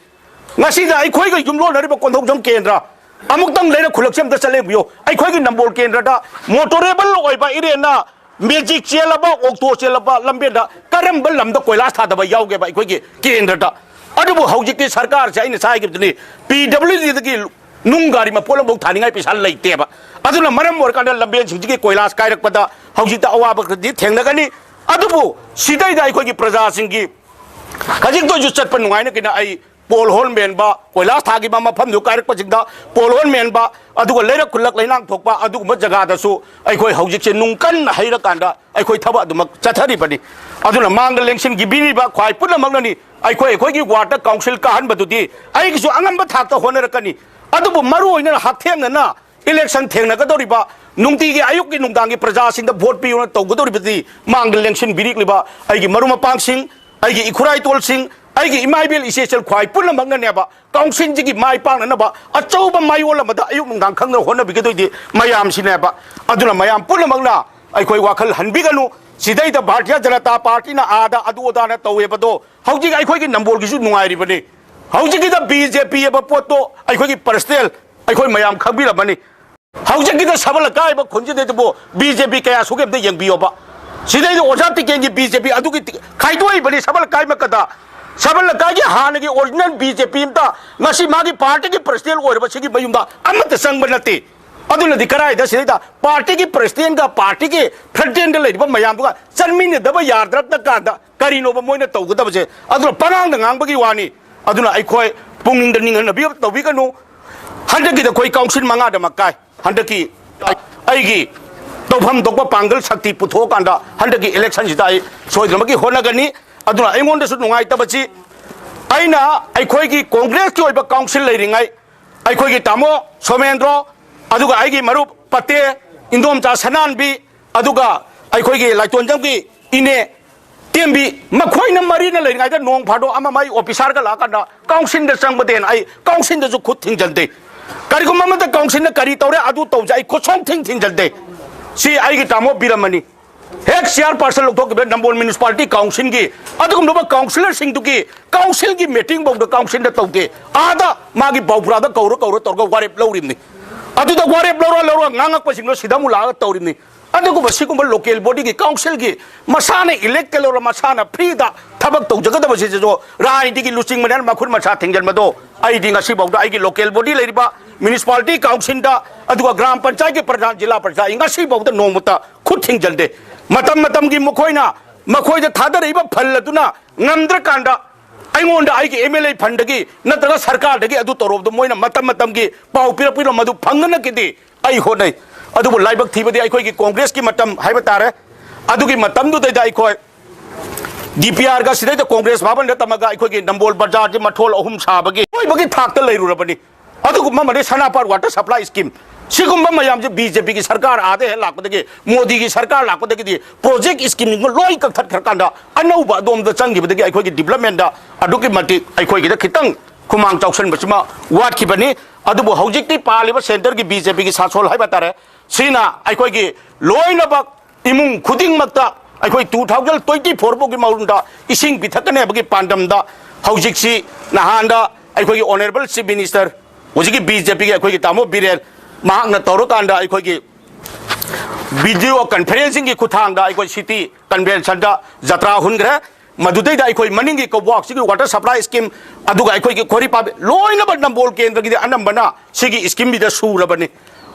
ꯉꯁꯤꯗ ꯑꯩꯈꯣꯏꯒ ꯌꯨꯝꯂꯣꯟꯅꯔꯤꯕ ꯀꯣꯟꯊꯧꯖꯝ ꯀꯦꯟꯗ꯭ꯔ ꯑꯃꯨꯛꯇꯪ ꯂꯩꯔꯛ ꯈꯨꯜꯂꯛꯁꯦ ꯑꯝꯇ ꯆꯠꯂꯦꯕꯤꯌꯨ꯫ ꯑꯩꯈꯣꯏꯒꯤ ꯅꯝꯕꯣꯜ ꯀꯦꯟꯗ꯭ꯔꯗ ꯃꯣꯇꯣꯔꯦꯕꯜ ꯑꯣꯏꯕ ꯏꯔꯦꯟꯅ ꯃꯦꯖꯤꯛ ꯆꯦꯜꯂꯕ, ꯑꯣꯛꯇꯣ ꯆꯦꯜꯂꯕ ꯂꯝꯕꯦꯟꯗ ꯀꯔꯝꯕ ꯂꯝꯗ ꯀꯣꯏꯂꯥꯁ ꯊꯥꯗꯕ ꯌꯥꯎꯒꯦꯕ ꯑꯩꯈꯣꯏꯒꯤ ꯀꯦꯟꯗ꯭ꯔꯗ? ꯑꯗꯨꯕꯨ ꯍꯧꯖꯤꯛꯇꯤ ꯁꯔꯀꯥꯔꯁꯦ ꯑꯩꯅ ꯉꯁꯥꯏ ꯍꯥꯏꯈꯤꯕꯗꯨꯅꯤ, ꯄꯤ ꯗꯕ꯭ꯂꯤꯎ ꯗꯤꯗꯒꯤ ꯅꯨꯡ ꯒꯥꯔꯤ ꯃꯄꯣꯠ ꯑꯃꯐꯥꯎ ꯊꯥꯅꯤꯡꯉꯥꯏ ꯄꯩꯁꯥ ꯂꯩꯇꯦꯕ꯫ ꯑꯗꯨꯅ ꯃꯔꯝ ꯑꯣꯏꯔꯀꯥꯟꯗ ꯂꯝꯕꯦꯟꯁꯤꯡꯁꯤꯒꯤ ꯀꯣꯏꯂꯥꯁ ꯀꯥꯏꯔꯛꯄꯗ ꯍꯧꯖꯤꯛꯇ ꯑꯋꯥꯕ ꯈꯔꯗꯤ ꯊꯦꯡꯅꯒꯅꯤ꯫ ꯑꯗꯨꯕꯨ ꯁꯤꯗꯩꯗ ꯑꯩꯈꯣꯏꯒꯤ ꯄ꯭ꯔꯖꯥꯁꯤꯡꯒꯤ ꯈꯖꯤꯛꯇ ꯑꯣꯏꯁꯨ ꯆꯠꯄ ꯅꯨꯡꯉꯥꯏꯅ ꯀꯩꯅꯣ ꯑꯩ ꯄꯣꯜ ꯍꯣꯜ ꯃꯦꯟꯕ, ꯀꯣꯏꯂꯥꯁ ꯊꯥꯈꯤꯕ ꯃꯐꯝꯗꯨ ꯀꯥꯏꯔꯛꯄꯁꯤꯡꯗ ꯄꯣꯜ ꯍꯣꯜ ꯃꯦꯟꯕ, ꯑꯗꯨꯒ ꯂꯩꯔꯛ ꯈꯨꯜꯂꯛ ꯂꯩꯅꯥꯡ ꯊꯣꯛꯄ ꯑꯗꯨꯒꯨꯝꯕ ꯖꯒꯥꯗꯁꯨ ꯑꯩꯈꯣꯏ ꯍꯧꯖꯤꯛꯁꯦ ꯅꯨꯡ ꯀꯟꯅ ꯍꯩꯔꯀꯥꯟꯗ ꯑꯩꯈꯣꯏ ꯊꯕꯛ ꯑꯗꯨꯃꯛ ꯆꯠꯊꯔꯤꯕꯅꯤ꯫ ꯑꯗꯨꯅ ꯃꯥꯡꯗ ꯂꯦꯡꯁꯤꯟꯈꯤꯕꯤꯔꯤꯕ ꯈ꯭ꯋꯥꯏ ꯄꯨꯝꯅꯃꯛꯅꯅꯤ꯫ ꯑꯩꯈꯣꯏ ꯑꯩꯈꯣꯏꯒꯤ ꯋꯥꯔꯗ ꯀꯥꯎꯟꯁꯤꯜ ꯀꯥꯍꯟꯕꯗꯨꯗꯤ ꯑꯩꯒꯤꯁꯨ ꯑꯉꯝꯕ ꯊꯥꯛꯇ ꯍꯣꯠꯅꯔꯛꯀꯅꯤ꯫ ꯑꯗꯨꯕꯨ ꯃꯔꯨ ꯑꯣꯏꯅ ꯍꯛꯊꯦꯡꯅꯅ ꯏꯂꯦꯛꯁꯟ ꯊꯦꯡꯅꯒꯗꯧꯔꯤꯕ, ꯅꯨꯡꯇꯤꯒꯤ ꯑꯌꯨꯛꯀꯤ ꯅꯨꯡꯗꯥꯡꯒꯤ ꯄ꯭ꯔꯖꯥꯁꯤꯡꯗ ꯚꯣꯠ ꯄꯤꯌꯨꯅ ꯇꯧꯒꯗꯧꯔꯤꯕꯗꯤ ꯃꯥꯡꯗ ꯂꯦꯡꯁꯤꯟꯕꯤꯔꯤꯛꯂꯤꯕ ꯑꯩꯒꯤ ꯃꯔꯨꯞ ꯃꯄꯥꯡꯁꯤꯡ, ꯑꯩꯒꯤ ꯏꯈꯨꯔꯥ ꯏꯇꯣꯜꯁꯤꯡ, ꯑꯩꯒꯤ ꯏꯃꯥ ꯏꯕꯦꯜ ꯏꯆꯦ ꯏꯆꯜ ꯈ꯭ꯋꯥꯏ ꯄꯨꯝꯅꯃꯛꯅꯅꯦꯕ ꯀꯥꯎꯟꯁꯤꯜꯁꯤꯒꯤ ꯃꯥꯏ ꯄꯥꯛꯅꯅꯕ ꯑꯆꯧꯕ ꯃꯥꯏꯑꯣꯟ ꯑꯃꯗ ꯑꯌꯨꯛ ꯅꯨꯡꯗꯥꯡ ꯈꯪꯗꯅ ꯍꯣꯠꯅꯕꯤꯒꯗꯣꯏꯗꯤ ꯃꯌꯥꯝꯁꯤꯅꯦꯕ꯫ ꯑꯗꯨꯅ ꯃꯌꯥꯝ ꯄꯨꯝꯅꯃꯛꯅ ꯑꯩꯈꯣꯏ ꯋꯥꯈꯜ ꯍꯟꯕꯤꯒꯅꯨ꯫ ꯁꯤꯗꯩꯗ ꯚꯥꯔꯇꯤꯌ ꯖꯅꯇꯥ ꯄꯥꯔꯇꯤꯅ ꯑꯥꯗ ꯑꯗꯨ ꯑꯗꯥꯅ ꯇꯧꯋꯦꯕꯗꯣ ꯍꯧꯖꯤꯛ ꯑꯩꯈꯣꯏꯒꯤ ꯅꯝꯕꯣꯜꯒꯤꯁꯨ ꯅꯨꯡꯉꯥꯏꯔꯤꯕꯅꯤ꯫ ꯍꯧꯖꯤꯛꯀꯤꯗ ꯕꯤ ꯖꯦ ꯄꯤ ꯍꯥꯏꯕ ꯄꯣꯠꯇꯣ ꯑꯩꯈꯣꯏꯒꯤ ꯄꯔꯁꯅꯦꯜ ꯑꯩꯈꯣꯏ ꯃꯌꯥꯝ ꯈꯪꯕꯤꯔꯝꯃꯅꯤ꯫ ꯍꯧꯖꯤꯛꯀꯤꯗ ꯁꯕꯜ ꯂꯀꯥꯏꯕ ꯈꯨꯟꯁꯤꯗꯩꯗꯨꯕꯨ ꯕꯤ ꯖꯦ ꯄꯤ ꯀꯌꯥ ꯁꯨꯒꯦ ꯑꯝꯇ ꯌꯦꯡꯕꯤꯌꯣꯕ꯫ ꯁꯤꯗꯩꯗ ꯑꯣꯖꯥ ꯇꯤꯀꯦꯟꯒꯤ ꯕꯤ ꯖꯦ ꯄꯤ ꯑꯗꯨꯒꯤ ꯇꯤ-, ꯈꯥꯏꯗꯣꯛꯏꯕꯅꯤ ꯁꯕꯜ ꯂꯀꯥꯏ ꯃꯈꯗ꯫ ꯁꯕꯜ ꯂꯀꯥꯏꯒꯤ ꯍꯥꯟꯅꯒꯤ ꯑꯣꯔꯤꯖꯤꯅꯦꯜ ꯕꯤ ꯖꯦ ꯄꯤ ꯑꯝꯇ ꯉꯁꯤ ꯃꯥꯒꯤ ꯄꯥꯔꯇꯤꯒꯤ ꯄ꯭ꯔꯁꯤꯗꯦꯟ ꯑꯣꯏꯔꯕ ꯁꯤꯒꯤ ꯃꯌꯨꯝꯗ ꯑꯃꯠꯇ ꯆꯪꯕ ꯅꯠꯇꯦ꯫ ꯑꯗꯨꯅꯗꯤ ꯀꯗꯥꯏꯗ ꯁꯤꯗꯩꯗ ꯄꯥꯔꯇꯤꯒꯤ ꯄ꯭ꯔꯁꯤꯗꯦꯟꯒ ꯄꯥꯔꯇꯤꯒꯤ ꯐ꯭ꯔꯟꯇꯦꯟꯗ ꯂꯩꯔꯤꯕ ꯃꯌꯥꯝꯗꯨꯒ ꯆꯟꯃꯤꯟꯅꯗꯕ ꯌꯥꯗ꯭ꯔꯛꯇ ꯀꯥꯟꯗ ꯀꯔꯤꯅꯣꯕ ꯃꯣꯏꯅ ꯇꯧꯒꯗꯕꯁꯦ? ꯑꯗꯨꯅ ꯄꯉꯥꯡꯗ ꯉꯥꯡꯕꯒꯤ ꯋꯥꯅꯤ꯫ ꯑꯗꯨꯅ ꯑꯩꯈꯣꯏ ꯄꯨꯛꯅꯤꯡꯗ ꯅꯤꯡꯍꯟꯅꯕꯤ ꯇꯧꯕꯤꯒꯅꯨ꯫ ꯍꯟꯗꯛꯀꯤꯗ ꯑꯩꯈꯣꯏ ꯀꯥꯎꯟꯁꯤꯜ ꯃꯉꯥꯗꯃꯛ ꯀꯥꯏ꯫ ꯍꯟꯗꯛꯀꯤ ꯑꯩꯒꯤ ꯇꯧꯐꯝ ꯊꯣꯛꯄ ꯄꯥꯡꯒꯜ ꯁꯛꯇꯤ ꯄꯨꯊꯣꯛꯑꯀꯥꯟꯗ ꯍꯟꯗꯛꯀꯤ ꯏꯂꯦꯛꯁꯟꯁꯤꯗ ꯑꯩ ꯁꯣꯏꯗꯅꯃꯛꯀꯤ ꯍꯣꯠꯅꯒꯅꯤ꯫ ꯑꯗꯨꯅ ꯑꯩꯉꯣꯟꯗꯁꯨ ꯅꯨꯡꯉꯥꯏꯇꯕꯁꯤ ꯑꯩꯅ ꯑꯩꯈꯣꯏꯒꯤ ꯀꯣꯡꯒ꯭ꯔꯦꯁꯀꯤ ꯑꯣꯏꯕ ꯀꯥꯎꯟꯁꯤꯜ ꯂꯩꯔꯤꯉꯩ ꯑꯩꯈꯣꯏꯒꯤ ꯇꯥꯃꯣ ꯁꯣꯃꯦꯟꯗ꯭ꯔꯣ, ꯑꯗꯨꯒ ꯑꯩꯒꯤ ꯃꯔꯨꯞ ꯄꯇꯦ, ꯏꯟꯗꯣꯝꯆꯥ ꯁꯅꯥꯟꯕꯤ, ꯑꯗꯨꯒ ꯑꯩꯈꯣꯏꯒꯤ ꯂꯥꯏꯇꯣꯟꯖꯝꯒꯤ ꯏꯅꯦ ꯇꯦꯝꯕꯤ, ꯃꯈꯣꯏꯅ ꯃꯔꯤꯅ ꯂꯩꯔꯤꯉꯩꯗ ꯅꯣꯡ ꯐꯥꯗꯣꯛ ꯑꯃ ꯃꯥꯏ ꯑꯣꯐꯤꯁꯥꯔꯒ ꯂꯥꯛꯑꯀꯥꯟꯗ ꯀꯥꯎꯟꯁꯤꯜꯗ ꯆꯪꯕꯗꯦꯅ ꯑꯩ ꯀꯥꯎꯟꯁꯤꯜꯗꯁꯨ ꯈꯨꯠ ꯊꯤꯡꯖꯤꯟꯗꯦ꯫ ꯀꯔꯤꯒꯨꯝꯕ ꯑꯃꯗ ꯀꯥꯎꯟꯁꯤꯜꯅ ꯀꯔꯤ ꯇꯧꯔꯦ ꯑꯗꯨ ꯇꯧꯁꯦ ꯑꯩ ꯈꯨꯠ ꯁꯣꯡ ꯊꯤꯡ ꯊꯤꯡꯖꯤꯟꯗꯦ꯫ ꯁꯤ ꯑꯩꯒꯤ ꯇꯥꯃꯣ ꯕꯤꯔꯝꯃꯅꯤ꯫ ꯍꯦꯛ ꯆꯤꯌꯥꯔ ꯄꯥꯔꯁꯟ ꯂꯧꯊꯣꯛꯈꯤꯕ ꯅꯝꯕꯣꯜ ꯃ꯭ꯌꯨꯅꯤꯁꯤꯄꯥꯂꯤꯇꯤ ꯀꯥꯎꯟꯁꯤꯜꯒꯤ ꯑꯗꯨꯒꯨꯝꯂꯕ ꯀꯥꯎꯟꯁꯤꯂꯔꯁꯤꯡꯗꯨꯒꯤ ꯀꯥꯎꯟꯁꯤꯜꯒꯤ ꯃꯤꯇꯤꯡ ꯐꯥꯎꯗ ꯀꯥꯎꯟꯁꯤꯜꯗ ꯇꯧꯗꯦ꯫ ꯑꯥꯗ ꯃꯥꯒꯤ ꯕꯥꯎꯄ꯭ꯔꯥꯗ ꯀꯧꯔ ꯀꯧꯔ ꯇꯧꯔꯒ ꯋꯥꯔꯦꯞ ꯂꯧꯔꯤꯕꯅꯤ꯫ ꯑꯗꯨꯗ ꯋꯥꯔꯦꯞ ꯂꯧꯔ ꯂꯧꯔꯒ ꯉꯥꯡꯉꯛꯄꯁꯤꯡꯗꯣ ꯁꯤꯗ ꯑꯃꯨꯛ ꯂꯥꯛꯑꯒ ꯇꯧꯔꯤꯕꯅꯤ꯫ ꯑꯗꯨꯒꯨꯝꯕ ꯁꯤꯒꯨꯝꯕ ꯂꯣꯀꯦꯜ ꯕꯣꯗꯤꯒꯤ ꯀꯥꯎꯟꯁꯤꯜꯒꯤ ꯃꯁꯥꯅ ꯏꯂꯦꯛ ꯀꯩꯗꯧꯔ ꯃꯁꯥꯅ ꯐ꯭ꯔꯤꯗ ꯊꯕꯛ ꯇꯧꯖꯒꯗꯕꯁꯤꯁꯨ ꯔꯥꯖꯅꯤꯇꯤꯒꯤ ꯂꯨꯆꯤꯡꯕꯅꯦꯅ ꯃꯈꯨꯠ ꯃꯁꯥ ꯊꯤꯡꯖꯤꯟꯕꯗꯣ ꯑꯩꯗꯤ ꯉꯁꯤꯐꯥꯎꯗ ꯑꯩꯒꯤ ꯂꯣꯀꯦꯜ ꯕꯣꯗꯤ ꯂꯩꯔꯤꯕ ꯃ꯭ꯌꯨꯅꯤꯁꯤꯄꯥꯂꯤꯇꯤ ꯀꯥꯎꯟꯁꯤꯜꯗ ꯑꯗꯨꯒ ꯒ꯭ꯔꯥꯝ ꯄꯟꯆꯥꯌꯠꯀꯤ ꯄ꯭ꯔꯙꯥꯟ, ꯖꯤꯂꯥ ꯄ꯭ꯔꯙꯥꯟ ꯑꯩ ꯉꯁꯤꯐꯥꯎꯗ ꯅꯣꯡꯃꯇ ꯈꯨꯠ ꯊꯤꯡꯖꯤꯟꯗꯦ꯫ ꯃꯇꯝ ꯃꯇꯝꯒꯤ ꯃꯈꯣꯏꯅ ꯃꯈꯣꯏꯗ ꯊꯥꯗꯔꯛꯏꯕ ꯐꯜ ꯑꯗꯨꯅ ꯉꯝꯗ꯭ꯔꯀꯥꯟꯗ ꯑꯩꯉꯣꯟꯗ ꯑꯩꯒꯤ ꯑꯦꯝ ꯑꯦꯜ ꯑꯦ ꯐꯟꯗꯒꯤ ꯅꯠꯇ꯭ꯔꯒ ꯁꯔꯀꯥꯔꯗꯒꯤ ꯑꯗꯨ ꯇꯧꯔꯕꯗꯣ ꯃꯣꯏꯅ ꯃꯇꯝ ꯃꯇꯝꯒꯤ ꯄꯥꯎ ꯄꯤꯔꯛꯄꯤꯔꯣ, ꯃꯗꯨ ꯐꯪꯅꯅꯕꯒꯤꯗꯤ ꯑꯩ ꯍꯣꯠꯅꯩ꯫ ꯑꯗꯨꯕꯨ ꯂꯥꯏꯕꯛ ꯊꯤꯕꯗꯤ ꯑꯩꯈꯣꯏꯒꯤ ꯀꯣꯡꯒ꯭ꯔꯦꯁꯀꯤ ꯃꯇꯝ ꯍꯥꯏꯕ ꯇꯥꯔꯦ, ꯑꯗꯨꯒꯤ ꯃꯇꯝꯗꯨꯗꯩꯗ ꯑꯩꯈꯣꯏ ꯗꯤ ꯄꯤ ꯑꯥꯔꯒ ꯁꯤꯗꯩꯗ ꯀꯣꯡꯒ꯭ꯔꯦꯁ ꯚꯥꯕꯟꯗ ꯇꯝꯃꯒ ꯑꯩꯈꯣꯏꯒꯤ ꯅꯝꯕꯣꯜ ꯕꯖꯥꯔꯁꯤ ꯃꯊꯣꯜ ꯑꯍꯨꯝ ꯁꯥꯕꯒꯤ ꯑꯣꯏꯕꯒꯤ ꯊꯥꯛꯇ ꯂꯩꯔꯨꯔꯕꯅꯤ꯫ ꯑꯗꯨꯒꯨꯝꯕ ꯑꯃꯗꯤ ꯁꯅꯥꯄꯥꯠ ꯋꯥꯇꯔ ꯁꯄ꯭ꯂꯥꯏ ꯁ꯭ꯀꯤꯝ, ꯁꯤꯒꯨꯝꯕ ꯃꯌꯥꯝꯁꯦ ꯕꯤ ꯖꯦ ꯄꯤꯒꯤ ꯁꯔꯀꯥꯔ ꯑꯥꯗ ꯍꯦꯛ ꯂꯥꯛꯄꯗꯒꯤ, ꯃꯣꯗꯤꯒꯤ ꯁꯔꯀꯥꯔ ꯂꯥꯛꯄꯗꯒꯤꯗꯤ ꯄ꯭ꯔꯣꯖꯦꯛ ꯁ꯭ꯀꯤꯝꯁꯤꯡꯗꯣ ꯂꯣꯏ ꯀꯛꯊꯠꯈ꯭ꯔꯀꯥꯟꯗ ꯑꯅꯧꯕ ꯑꯗꯣꯝꯗ ꯆꯪꯈꯤꯕꯗꯒꯤ ꯑꯩꯈꯣꯏꯒꯤ ꯗꯤꯕ꯭ꯂꯞꯃꯦꯟꯗ ꯑꯗꯨꯛꯀꯤ ꯃꯇꯤꯛ ꯑꯩꯈꯣꯏꯒꯤꯗ ꯈꯤꯇꯪ ꯈꯨꯃꯥꯡ ꯆꯥꯎꯁꯟꯕꯁꯤꯃ ꯋꯥꯠꯈꯤꯕꯅꯤ꯫ ꯑꯗꯨꯕꯨ ꯍꯧꯖꯤꯛꯇꯤ ꯄꯥꯜꯂꯤꯕ ꯁꯦꯟꯇꯔꯒꯤ ꯕꯤ ꯖꯦ ꯄꯤꯒꯤ ꯁꯥꯁꯣꯜ ꯍꯥꯏꯕ ꯇꯥꯔꯦ, ꯁꯤꯅ ꯑꯩꯈꯣꯏꯒꯤ ꯂꯣꯏꯅꯃꯛ ꯏꯃꯨꯡ ꯈꯨꯗꯤꯡꯃꯛꯇ ꯑꯩꯈꯣꯏ two thousand twenty four ꯐꯥꯎꯒꯤ ꯃꯅꯨꯡꯗ ꯏꯁꯤꯡ ꯄꯤꯊꯛꯀꯅꯤ ꯍꯥꯏꯕꯒꯤ ꯄꯥꯟꯗꯝꯗ ꯍꯧꯖꯤꯛꯁꯤ ꯅꯍꯥꯟꯗ ꯑꯩꯈꯣꯏꯒꯤ Honourable Chief Minister, ꯍꯧꯖꯤꯛꯀꯤ ꯕꯤ ꯖꯦ ꯄꯤꯒꯤ ꯑꯩꯈꯣꯏꯒꯤ ꯇꯥꯃꯣ ꯕꯤꯔꯦꯟ, ꯃꯍꯥꯛꯅ ꯇꯧꯔꯀꯥꯟꯗ ꯑꯩꯈꯣꯏꯒꯤ video conferencingꯒꯤ ꯈꯨꯠꯊꯥꯡꯗ ꯑꯩꯈꯣꯏ city conventionꯗ ꯖꯇ꯭ꯔꯥ ꯍꯨꯟꯈ꯭ꯔꯦ꯫ ꯃꯗꯨꯗꯩꯗ ꯑꯩꯈꯣꯏ ꯃꯅꯤꯡꯒꯤ ꯀꯧꯕꯥꯛꯁꯤꯒꯤ ꯋꯥꯇꯔ ꯁꯄ꯭ꯂꯥꯏ ꯁ꯭ꯀꯤꯝ, ꯑꯗꯨꯒ ꯑꯩꯈꯣꯏꯒꯤ ꯈꯣꯔꯤ ꯄꯥꯕꯤ ꯂꯣꯏꯅꯃꯛ ꯅꯝꯕꯣꯜ ꯀꯦꯟꯗ꯭ꯔꯒꯤꯗꯤ ꯑꯅꯝꯕꯅ ꯁꯤꯒꯤ ꯁ꯭ꯀꯤꯝꯁꯤꯗ ꯁꯨꯔꯕꯅꯤ꯫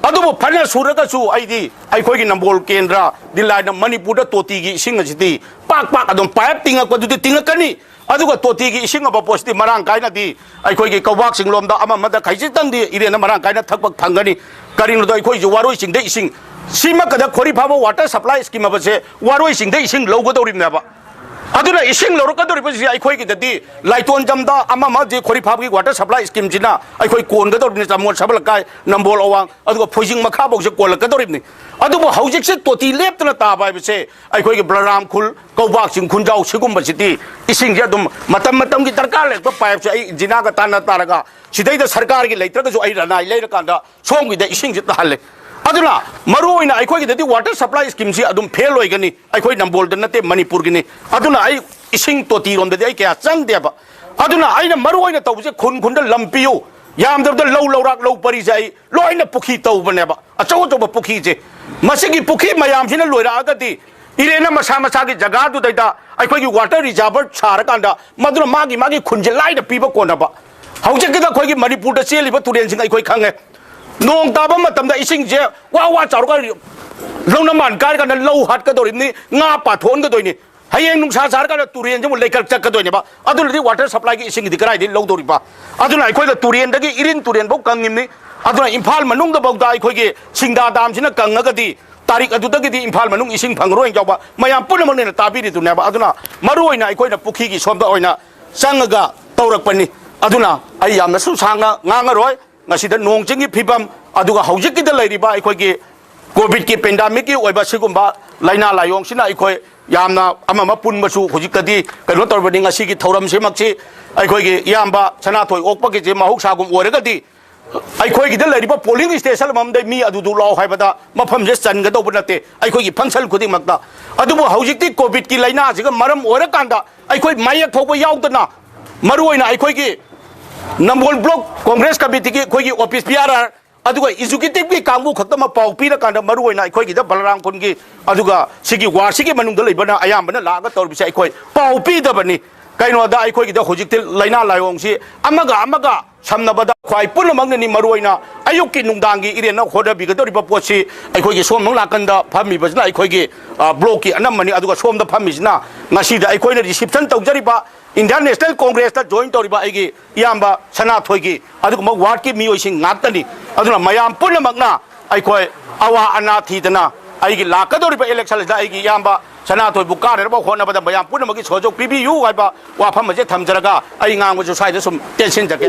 ꯑꯗꯨꯕꯨ ꯐꯅ ꯁꯨꯔꯒꯁꯨ ꯑꯩꯗꯤ ꯑꯩꯈꯣꯏꯒꯤ ꯅꯝꯕꯣꯜ ꯀꯦꯟꯗ꯭ꯔꯗꯤ ꯂꯥꯏꯅ ꯃꯅꯤꯄꯨꯔꯗ ꯇꯣꯇꯤꯒꯤ ꯏꯁꯤꯡ ꯑꯁꯤꯗꯤ ꯄꯥꯛ ꯄꯥꯛ ꯑꯗꯨꯝ ꯄꯥꯏꯞ ꯇꯤꯡꯉꯛꯄꯗꯨꯗꯤ ꯇꯤꯡꯉꯛꯀꯅꯤ꯫ ꯑꯗꯨꯒ ꯇꯣꯇꯤꯒꯤ ꯏꯁꯤꯡ ꯑꯃ ꯄꯣꯠꯁꯤꯗꯤ ꯃꯔꯥꯡ ꯀꯥꯏꯅꯗꯤ ꯑꯩꯈꯣꯏꯒꯤ ꯀꯧꯕꯥꯛꯁꯤꯡ ꯂꯣꯝꯗ ꯑꯃ ꯑꯃꯗ ꯈꯖꯤꯛꯇꯪꯗꯤ ꯏꯔꯦꯟꯅ ꯃꯔꯥꯡ ꯀꯥꯏꯅ ꯊꯛꯄ ꯐꯪꯒꯅꯤ꯫ ꯀꯔꯤꯅꯣꯗ ꯑꯩꯈꯣꯏꯁꯨ ꯋꯥꯔꯣꯏ ꯆꯤꯡꯗ ꯏꯁꯤꯡ, ꯁꯤꯃꯛꯀꯗ ꯈꯣꯔꯤ ꯐꯥꯕ ꯋꯥꯇꯔ ꯁꯄ꯭ꯂꯥꯏ ꯁ꯭ꯀꯤꯝ ꯍꯥꯏꯕꯁꯦ ꯋꯥꯔꯣꯏ ꯆꯤꯡꯗ ꯏꯁꯤꯡ ꯂꯧꯒꯗꯧꯔꯤꯕꯅꯦꯕ꯫ ꯑꯗꯨꯅ ꯏꯁꯤꯡ ꯂꯧꯔꯛꯀꯗꯧꯔꯤꯕꯁꯤ ꯑꯩꯈꯣꯏꯒꯤꯗꯗꯤ ꯂꯥꯏꯇꯣꯟꯖꯝꯗ ꯑꯃ ꯑꯃ ꯍꯧꯖꯤꯛ ꯈꯣꯔꯤ ꯐꯥꯕꯒꯤ ꯋꯥꯇꯔ ꯁꯄ꯭ꯂꯥꯏ ꯁ꯭ꯀꯤꯝꯁꯤꯅ ꯑꯩꯈꯣꯏ ꯀꯣꯟꯒꯗꯧꯔꯤꯕꯅꯤ, ꯆꯃꯣꯠ ꯁꯕ ꯂꯩꯀꯥꯏ, ꯅꯝꯕꯣꯜ ꯑꯋꯥꯡ, ꯑꯗꯨꯒ ꯐꯣꯏꯖꯤꯡ ꯃꯈꯥꯐꯥꯎꯁꯦ ꯀꯣꯜꯂꯛꯀꯗꯧꯔꯤꯕꯅꯤ꯫ ꯑꯗꯨꯕꯨ ꯍꯧꯖꯤꯛꯁꯦ ꯇꯣꯇꯤ ꯂꯦꯞꯇꯅ ꯇꯥꯕ ꯍꯥꯏꯕꯁꯦ ꯑꯩꯈꯣꯏꯒꯤ ꯕꯂꯔꯥꯝ ꯈꯨꯜ, ꯀꯧꯕꯥꯛ ꯆꯤꯡ, ꯈꯨꯟꯖꯥꯎ ꯁꯤꯒꯨꯝꯕꯁꯤꯗꯤ ꯏꯁꯤꯡꯁꯦ ꯑꯗꯨꯝ ꯃꯇꯝ ꯃꯇꯝꯒꯤ ꯗꯔꯀꯥꯔ ꯂꯩꯔꯛꯄ ꯄꯥꯏꯞꯁꯦ ꯑꯩ ꯏꯟꯖꯤꯅꯤꯌꯥꯒ ꯇꯥꯟꯅ ꯇꯥꯔꯒ ꯁꯤꯗꯩꯗ ꯁꯔꯀꯥꯔꯒꯤ ꯂꯩꯇ꯭ꯔꯒꯁꯨ ꯑꯩ ꯔꯅꯥꯏ ꯂꯩꯔꯀꯥꯟꯗ ꯁꯣꯝꯒꯤꯗ ꯏꯁꯤꯡꯁꯤ ꯇꯥꯍꯜꯂꯦ꯫ ꯑꯗꯨꯅ ꯃꯔꯨ ꯑꯣꯏꯅ ꯑꯩꯈꯣꯏꯒꯤꯗꯗꯤ ꯋꯥꯇꯔ ꯁꯄ꯭ꯂꯥꯏ ꯁ꯭ꯀꯤꯝꯁꯤ ꯑꯗꯨꯝ ꯐꯦꯜ ꯑꯣꯏꯒꯅꯤ, ꯑꯩꯈꯣꯏ ꯅꯝꯕꯣꯜꯗ ꯅꯠꯇꯦ, ꯃꯅꯤꯄꯨꯔꯒꯤꯅꯤ꯫ ꯑꯗꯨꯅ ꯑꯩ ꯏꯁꯤꯡ ꯇꯣꯇꯤꯔꯣꯝꯗꯗꯤ ꯑꯩ ꯀꯌꯥ ꯆꯪꯗꯦꯕ꯫ ꯑꯗꯨꯅ ꯑꯩꯅ ꯃꯔꯨ ꯑꯣꯏꯅ ꯇꯧꯕꯁꯦ ꯈꯨꯟ ꯈꯨꯟꯗ ꯂꯝ ꯄꯤꯌꯨ, ꯌꯥꯝꯗ꯭ꯔꯕꯗ ꯂꯧ ꯂꯧꯔꯥꯛ ꯂꯧ ꯄꯔꯤꯁꯦ ꯑꯩ ꯂꯣꯏꯅ ꯄꯨꯈ꯭ꯔꯤ ꯇꯧꯕꯅꯦꯕ, ꯑꯆꯧ ꯑꯆꯧꯕ ꯄꯨꯈ꯭ꯔꯤꯁꯦ꯫ ꯃꯁꯤꯒꯤ ꯄꯨꯈ꯭ꯔꯤ ꯃꯌꯥꯝꯁꯤꯅ ꯂꯣꯏꯔꯛꯑꯒꯗꯤ ꯏꯔꯦꯟꯅ ꯃꯁꯥ ꯃꯁꯥꯒꯤ ꯖꯒꯥꯗꯨꯗꯩꯗ ꯑꯩꯈꯣꯏꯒꯤ ꯋꯥꯇꯔ ꯔꯤꯖꯥꯔꯚꯔ ꯁꯥꯔꯀꯥꯟꯗ ꯃꯗꯨꯅ ꯃꯥꯒꯤ ꯃꯥꯒꯤ ꯈꯨꯟꯁꯦ ꯂꯥꯏꯅ ꯄꯤꯕ ꯀꯣꯟꯅꯕ꯫ ꯍꯧꯖꯤꯛꯀꯤꯗ ꯑꯩꯈꯣꯏꯒꯤ ꯃꯅꯤꯄꯨꯔꯗ ꯆꯦꯜꯂꯤꯕ ꯇꯨꯔꯦꯜꯁꯤꯡ ꯑꯩꯈꯣꯏ ꯈꯪꯉꯦ꯫ ꯅꯣꯡ ꯇꯥꯕ ꯃꯇꯝꯗ ꯏꯁꯤꯡꯁꯦ ꯋꯥ ꯋꯥ ꯆꯥꯎꯔꯒ ꯂꯧꯅꯃꯥꯟ ꯀꯥꯏꯔꯀꯥꯟꯗ ꯂꯧ ꯍꯥꯠꯀꯗꯧꯔꯤꯕꯅꯤ, ꯉꯥ ꯄꯥꯊꯣꯛꯍꯟꯒꯗꯣꯏꯅꯤ꯫ ꯍꯌꯦꯡ ꯅꯨꯡꯁꯥ ꯁꯥꯔꯀꯥꯟꯗ ꯇꯨꯔꯦꯟꯁꯤꯕꯨ ꯂꯩꯀꯔꯛ ꯆꯠꯀꯗꯣꯏꯅꯦꯕ꯫ ꯑꯗꯨꯅꯗꯤ water supplyꯒꯤ ꯏꯁꯤꯡꯒꯤꯗꯤ ꯀꯗꯥꯏꯗꯒꯤ ꯂꯧꯗꯧꯔꯤꯕ? ꯑꯗꯨꯅ ꯑꯩꯈꯣꯏꯗ ꯇꯨꯔꯦꯟꯗꯒꯤ, ꯏꯔꯤꯟ ꯇꯨꯔꯦꯟꯐꯧ ꯀꯪꯉꯤꯕꯅꯤ꯫ ꯑꯗꯨꯅ ꯏꯝꯐꯥꯜ ꯃꯅꯨꯡꯗꯐꯥꯎꯗ ꯑꯩꯈꯣꯏꯒꯤ ꯁꯤꯡꯗꯥ ꯗꯥꯝꯁꯤꯅ ꯀꯪꯉꯒꯗꯤ ꯇꯥꯔꯤꯛ ꯑꯗꯨꯗꯒꯤꯗꯤ ꯏꯝꯐꯥꯜ ꯃꯅꯨꯡ ꯏꯁꯤꯡ ꯐꯪꯉꯔꯣꯏ ꯌꯥꯎꯕ ꯃꯌꯥꯝ ꯄꯨꯝꯅꯃꯛꯅ ꯍꯦꯟꯅ ꯇꯥꯕꯤꯔꯤꯗꯨꯅꯦꯕ꯫ ꯑꯗꯨꯅ ꯃꯔꯨ ꯑꯣꯏꯅ ꯑꯩꯈꯣꯏꯅ ꯄꯨꯈ꯭ꯔꯤꯒꯤ ꯁꯣꯝꯗ ꯑꯣꯏꯅ ꯆꯪꯉꯒ ꯇꯧꯔꯛꯄꯅꯤ꯫ ꯑꯗꯨꯅ ꯑꯩ ꯌꯥꯝꯅꯁꯨ ꯁꯥꯡꯅ ꯉꯥꯡꯉꯔꯣꯏ꯫ ꯉꯁꯤꯗ ꯅꯣꯡ ꯆꯤꯡꯒꯤ ꯐꯤꯕꯝ, ꯑꯗꯨꯒ ꯍꯧꯖꯤꯛꯀꯤꯗ ꯂꯩꯔꯤꯕ ꯑꯩꯈꯣꯏꯒꯤ ꯀꯣꯚꯤꯗꯀꯤ pandemicꯀꯤ ꯑꯣꯏꯕ ꯁꯤꯒꯨꯝꯕ ꯂꯥꯏꯅꯥ ꯂꯥꯏꯑꯣꯡꯁꯤꯅ ꯑꯩꯈꯣꯏ ꯌꯥꯝꯅ ꯑꯃ ꯑꯃ ꯄꯨꯟꯕꯁꯨ ꯍꯧꯖꯤꯛꯇꯗꯤ ꯀꯩꯅꯣ ꯇꯧꯔꯕꯅꯤ꯫ ꯉꯁꯤꯒꯤ ꯊꯧꯔꯝꯁꯤꯃꯛꯁꯤ ꯑꯩꯈꯣꯏꯒꯤ ꯏꯌꯥꯝꯕ ꯁꯅꯥꯊꯣꯏ ꯑꯣꯛꯄꯒꯤꯁꯦ ꯃꯍꯧꯁꯥꯒꯨꯝ ꯑꯣꯏꯔꯒꯗꯤ ꯑꯩꯈꯣꯏꯒꯤꯗ ꯂꯩꯔꯤꯕ polling station ꯑꯃꯃꯝꯗꯩ ꯃꯤ ꯑꯗꯨꯗꯨ ꯂꯥꯛꯑꯣ ꯍꯥꯏꯕꯗ ꯃꯐꯝꯁꯦ ꯆꯟꯒꯗꯧꯕ ꯅꯠꯇꯦ ꯑꯩꯈꯣꯏꯒꯤ function ꯈꯨꯗꯤꯡꯃꯛꯇ꯫ ꯑꯗꯨꯕꯨ ꯍꯧꯖꯤꯛꯇꯤ ꯀꯣꯚꯤꯗꯀꯤ ꯂꯥꯏꯅꯥꯁꯤꯒ ꯃꯔꯝ ꯑꯣꯏꯔꯀꯥꯟꯗ ꯑꯩꯈꯣꯏ ꯃꯥꯌꯦꯛ ꯊꯣꯛꯄ ꯌꯥꯎꯗꯅ, ꯃꯔꯨꯑꯣꯏꯅ ꯑꯩꯈꯣꯏꯒꯤ ꯅꯝꯕꯣꯜ block congress committeeꯒꯤ ꯑꯩꯈꯣꯏꯒꯤ office bearer, ꯑꯗꯨꯒ executiveꯀꯤ ꯀꯥꯡꯕꯨ ꯈꯛꯇꯃꯛ ꯄꯥꯎ ꯄꯤꯔꯀꯥꯟꯗ ꯃꯔꯨꯑꯣꯏꯅ ꯑꯩꯈꯣꯏꯒꯤꯗ ꯕꯂꯔꯥꯝ ꯈꯨꯟꯒꯤ, ꯑꯗꯨꯒ ꯁꯤꯒꯤ wardꯁꯤꯒꯤ ꯃꯅꯨꯡꯗ ꯂꯩꯕꯅ ꯑꯌꯥꯝꯕꯅ ꯂꯥꯛꯑꯒ ꯇꯧꯔꯤꯕꯁꯦ ꯑꯩꯈꯣꯏ ꯄꯥꯎ ꯄꯤꯗꯕꯅꯤ꯫ ꯀꯩꯅꯣꯗ ꯑꯩꯈꯣꯏꯒꯤꯗ ꯍꯧꯖꯤꯛꯇꯤ ꯂꯥꯏꯅꯥ ꯂꯥꯏꯑꯣꯡꯁꯤ ꯑꯃꯒ ꯑꯃꯒ ꯁꯝꯅꯕꯗ ꯈ꯭ꯋꯥꯏ ꯄꯨꯝꯅꯃꯛꯅꯅꯤ ꯃꯔꯨꯑꯣꯏꯅ ꯑꯌꯨꯛꯀꯤ ꯅꯨꯡꯗꯥꯡꯒꯤ ꯏꯔꯦꯟꯅ ꯍꯣꯠꯅꯕꯤꯒꯗꯧꯔꯤꯕ ꯄꯣꯠꯁꯤ ꯑꯩꯈꯣꯏꯒꯤ ꯁꯣꯝ ꯅꯥꯀꯟꯗ ꯐꯝꯃꯤꯕꯁꯤꯅ ꯑꯩꯈꯣꯏꯒꯤ blockꯀꯤ ꯑꯅꯝꯕꯅꯤ꯫ ꯑꯗꯨꯒ ꯁꯣꯝꯗ ꯐꯝꯃꯤꯁꯤꯅ ꯉꯁꯤꯗ ꯑꯩꯈꯣꯏꯅ reception ꯇꯧꯖꯔꯤꯕ Indian National Congressꯇ join ꯇꯧꯔꯤꯕ ꯑꯩꯒꯤ ꯏꯌꯥꯝꯕ ꯁꯅꯥꯊꯣꯏꯒꯤ ꯑꯗꯨꯒꯨꯝꯕ wardꯀꯤ ꯃꯤꯑꯣꯏꯁꯤꯡ ꯉꯥꯛꯇꯅꯤ꯫ ꯑꯗꯨꯅ ꯃꯌꯥꯝ ꯄꯨꯝꯅꯃꯛꯅ ꯑꯩꯈꯣꯏ ꯑꯋꯥ ꯑꯅꯥ ꯊꯤꯗꯅ ꯑꯩꯒꯤ ꯂꯥꯛꯀꯗꯧꯔꯤꯕ election ꯑꯁꯤꯗ ꯑꯩꯒꯤ ꯏꯌꯥꯝꯕ ꯁꯅꯥꯊꯣꯏꯕꯨ ꯀꯥꯟꯅꯅꯕ ꯍꯣꯠꯅꯕꯗ ꯃꯌꯥꯝ ꯄꯨꯝꯅꯃꯛꯀꯤ ꯁꯍꯌꯣꯒ ꯄꯤꯕꯤꯌꯨ ꯍꯥꯏꯕ ꯋꯥꯐꯝ ꯑꯁꯦ ꯊꯝꯖꯔꯒ ꯑꯩ ꯉꯥꯡꯕꯁꯨ ꯁ꯭ꯋꯥꯏꯗ ꯁꯨꯝ ꯇꯦꯟꯁꯤꯟꯖꯒꯦ꯫